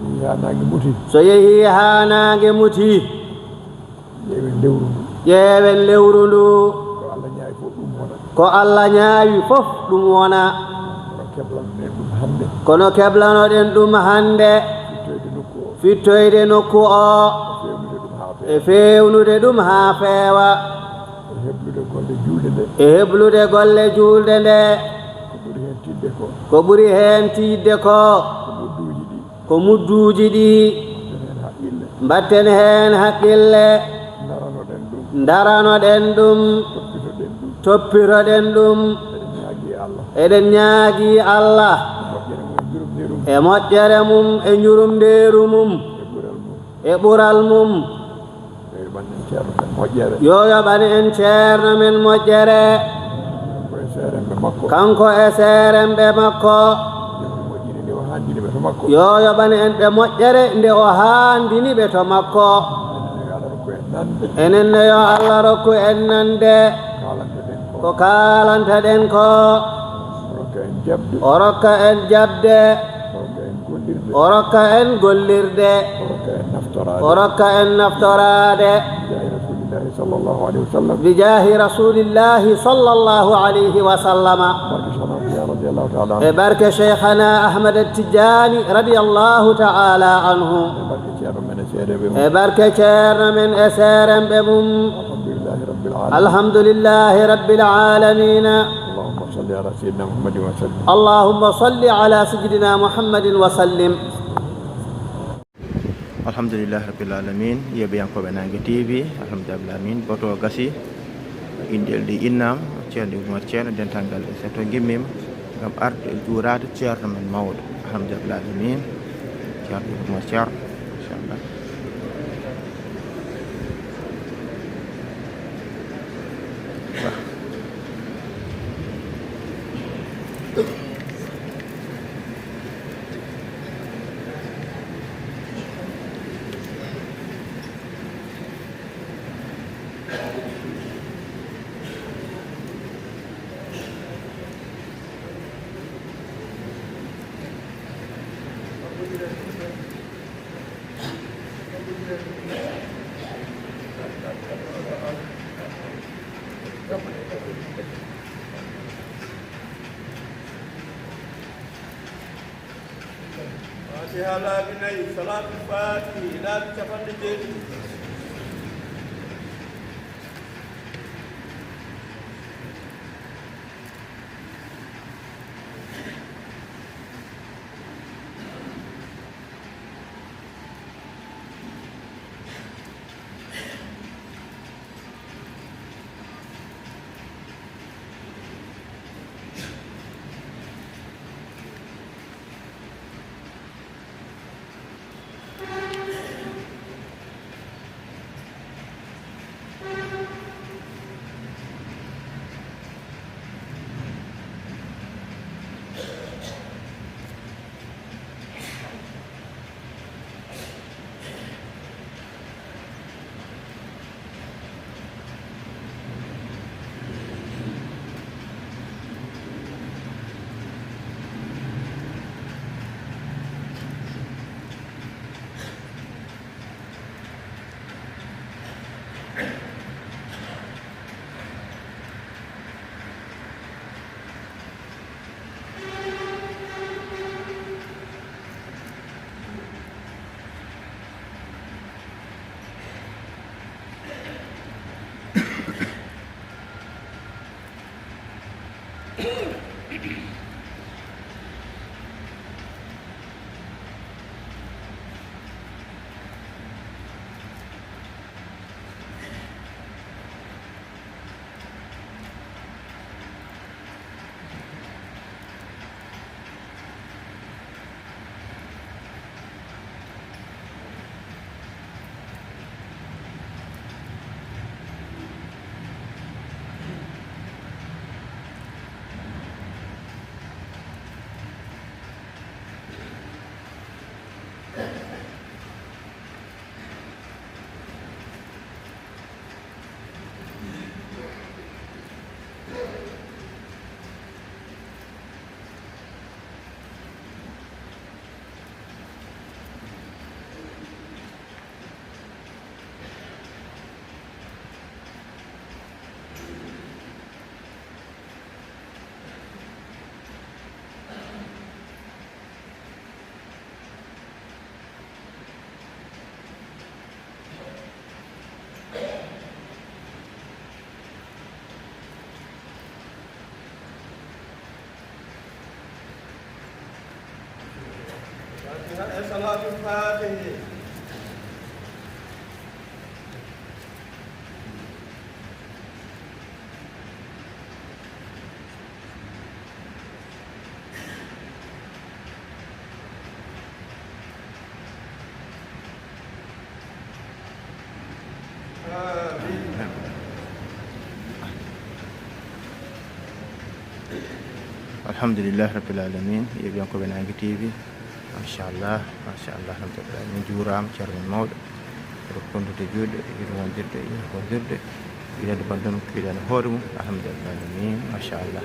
So yehii haa naange muti. So yehii haa naange muti. Ƴeewen lewru ndu. Ƴeewen lewru ndu. Ko Allah ñaawi fof ɗum wona. Ko Allah ñaawi fof ɗum wona. Kono keblanoɗen ɗum hannde. Kono keblanoɗen ɗum hannde. Fittoyde nokku o. Fittoyde nokku o. E feewnude ɗum haa feewa. E feewnude ɗum haa feewa. E heblude golle juulde nde. E heblude golle juulde nde. Ko ɓuri heen tiiɗde ko. Ko ɓuri heen tiiɗde ko. Ko mudduuji ɗi. Ko mudduuji ɗi. Mbaɗten heen haqqille. Mbaɗten heen haqqille. Ndaranoɗen ɗum. Ndaranoɗen ɗum. Toppitoɗen ɗum. Toppitoɗen ɗum. Eɗen ñaagii Allah. Eɗen ñaagii Allah. Moƴƴere mum e njurumndeeru mum. E moƴƴere mum e njurumndeeru mum. E ɓural mum. E ɓural mum. Yo yoɓan en ceerno men moƴƴere. Yo yoɓan en ceerno men moƴƴere. Kanko e seeremɓe makko. Kanko e seeremɓe makko. Yo ɓe moƴƴini nde o haandini ɓe to makko. Yo yoɓan en ɓe moƴƴere nde o haandini ɓe to makko. Enen ne yo Allah rokku en nande. Enen ne yo Allah rokku en nande. Kaalanteɗen ko. Ko kaalanteɗen ko. O rokka en jaɓde. O rokka en jaɓde. O rokka en gollirde. O rokka en gollirde. O rokka en naftoraade. O rokka en naftoraade. Bijaahi Rasulillahi sallallahu alayhi wa sallam. Bijaahi Rasulillahi sallallahu alayhi wa sallama. Barke Cheikhana Tijani radiyallahu ta'ala anhu. E barke Cheikhana Ahmad Tijani radiyallahu ta'ala anhu. E barke ceerno men e seereɓe mum. E barke ceerno men e seereɓe mum. Alhamdulillahi rabbil alamin. Alhamdulillahi rabbil alamin. Allahumma salli ala sayyidina Muhammadin wa sallim. Allahumma salli ala sayyidina Muhammadin wa sallim. Alhamdulillahi rabbil alamin. Yeeɓiyankooɓe Naange T V, alhamdulillahi alamin. Boto gasi, inɗel ɗi innama, ceerno Ibou Oumar Ceerno, dental ngal e seto ngimmima ngam arde e juuraade ceerno men mawɗo. Alhamdulillahi alamin. Ceerno Ibou Oumar Ceerno, machallah. Fatiha laabi nayi, salaatul faatihi laabi capanɗe jeeɗiɗi. Fatiha e salaatul faatihi. Alhamdulillahi Rabbil Alamin. Yeeɓiyankooɓe Naange T V, machallah, machallah, alhamdulillah, min juuraama, ceerno men mawɗo, rokkondude juulde, yiɗi wondirde, yiɗi wondirde, yiɗande banndum, yiɗande hoore mum, alhamdulillah, alamin, machallah.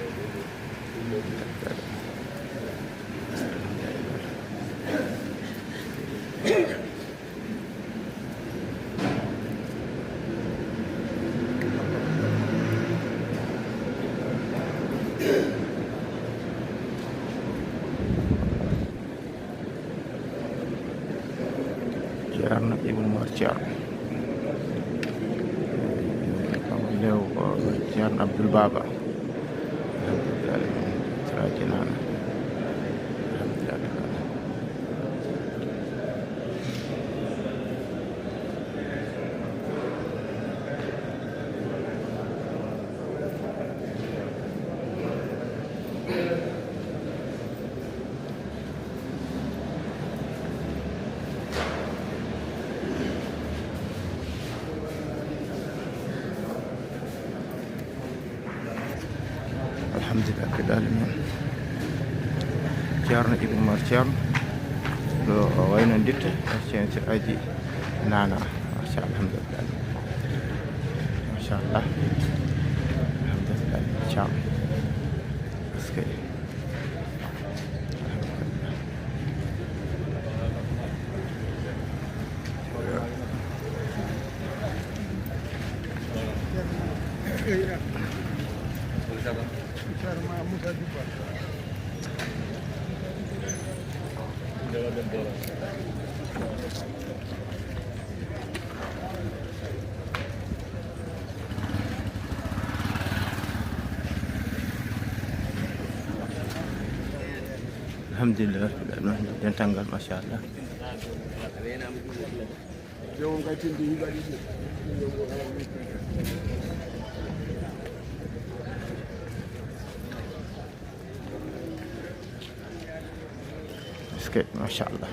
Ceerno Ibn Umar Ceerno. Lew ko Ceerno Abdul Baaba. Alhamdulillah. Sera Jinaana. Alhamdulillah. Alhamdulillah Rabbil Alamin. Ceerno Ibn Umar Ceerno, ɗo o waynondirta, Ceerno Sir Aji Nana. Machallah, alhamdulillah. Machallah. Alhamdulillah. Ceerno. Est-ce que Alhamdulillah rabbil alamin, dental ngal, machallah. Est-ce que, machallah,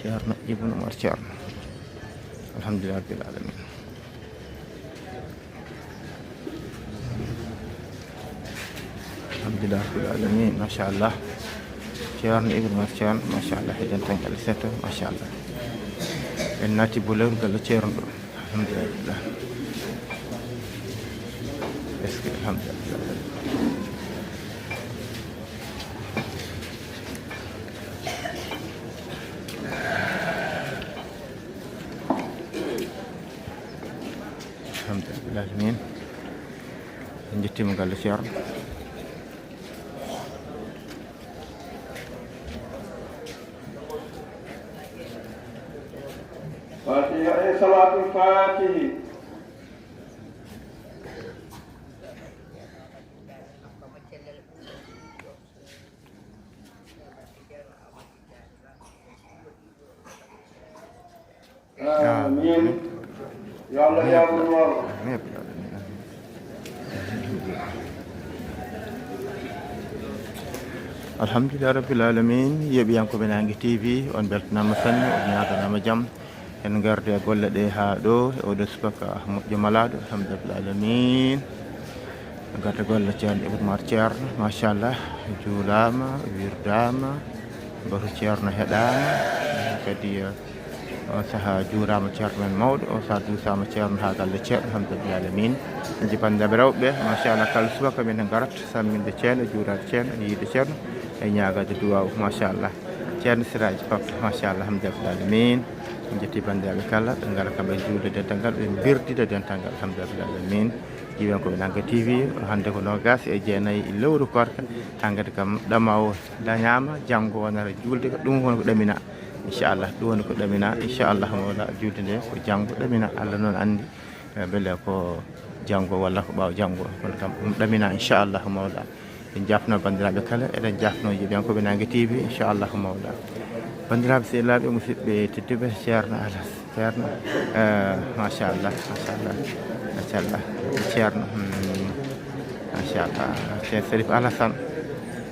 Ceerno Ibn Umar Ceerno. Alhamdulillah rabbil alamin. Alhamdulillah rabbil alamin, machallah. Ceerno Ibrahima Ceerno, machallah, e dental ngal seto, machallah. En naati bo lewru galle Ceerno ɗo. Alhamdulillah. Est-ce que, alhamdulillah. Alhamdulillah alamin. En njettiima galle Ceerno. Fatiha e salatul fatihi. Amin. Yo Allah yaafuno. Alhamdulillah rabbil alamin, yeeɓiyankooɓe Naange T V, on mbeltanaama sanne, on ñaaganaama jam. En ngardi e golle ɗe haa ɗo, e oɗo subaka moƴƴo malaaɗo, alhamdulillah rabbil alamin. Ngardi golle Ceerno Ibrahima Ceerno, machallah, juulaama, wirdaama, batu Ceerno heɗaama, kadi, eh, on sahaa juuraama Ceerno men mawɗo, on sahaa duusaama Ceerno haa galle Ceerno, alhamdulillah alamin. Nji banndiraaɓe rewɓe, machallah, kala subaka min ngarat, samminde Ceerno, juuraade Ceerno, yiide Ceerno, e ñaagaade duwaaw, machallah. Ceerno Siraaji Pap, machallah, alhamdulillah alamin. En njetti banndiraaɓe kala, ɓe ngara kamɓe juulde dental ngal, ɓe mbirdida dental ngal, alhamdulillah alamin. Yeeɓiyankooɓe Naange T V, hannde ko noogaas e jeenayi lewru koorka, hannde kam ɗama o dañaama, janngo o nara juulde, ɗum woni ko ɗamina, inchallah, ɗum woni ko ɗamina, inchallah, mawla, juulde nde ko janngo ɗamina, Allah noon anndi, eh, mbele ko janngo walla ko ɓaawo janngo, kono kam ɗum ɗamina, inchallah, mawla. En njaafno banndiraaɓe kala, eɗen njaafno yeeɓiyankooɓe Naange T V, inchallah, mawla. Banndiraaɓe sehilaaɓe, musidɓe tedduɓe, Ceerno Alas. Ceerno, eh, machallah, machallah, machallah. Ceerno, hmm, machallah. Ceerno Serif Alassane,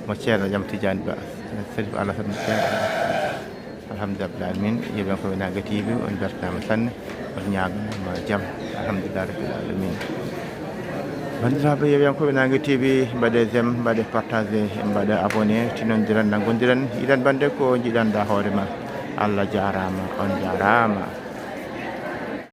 mo Ceerno Jam Tidiane Ba. Ceerno Serif Alassane, mo Ceerno Alassane. Alhamdulillah alamin, yeeɓiyankooɓe Naange T V, on mbeltanaama sanne, on ñaaganaama jam. Alhamdulillah rabbil alamin. Banndiraaɓe yeeɓiyankooɓe Naange T V, mbaɗe j'aime, mbaɗe partagé, mbaɗe abonné, tinondiren, nanngondiren, yiɗan bannde ko njiɗanɗaa hoore ma. Allah jaaraama, on jaaraama.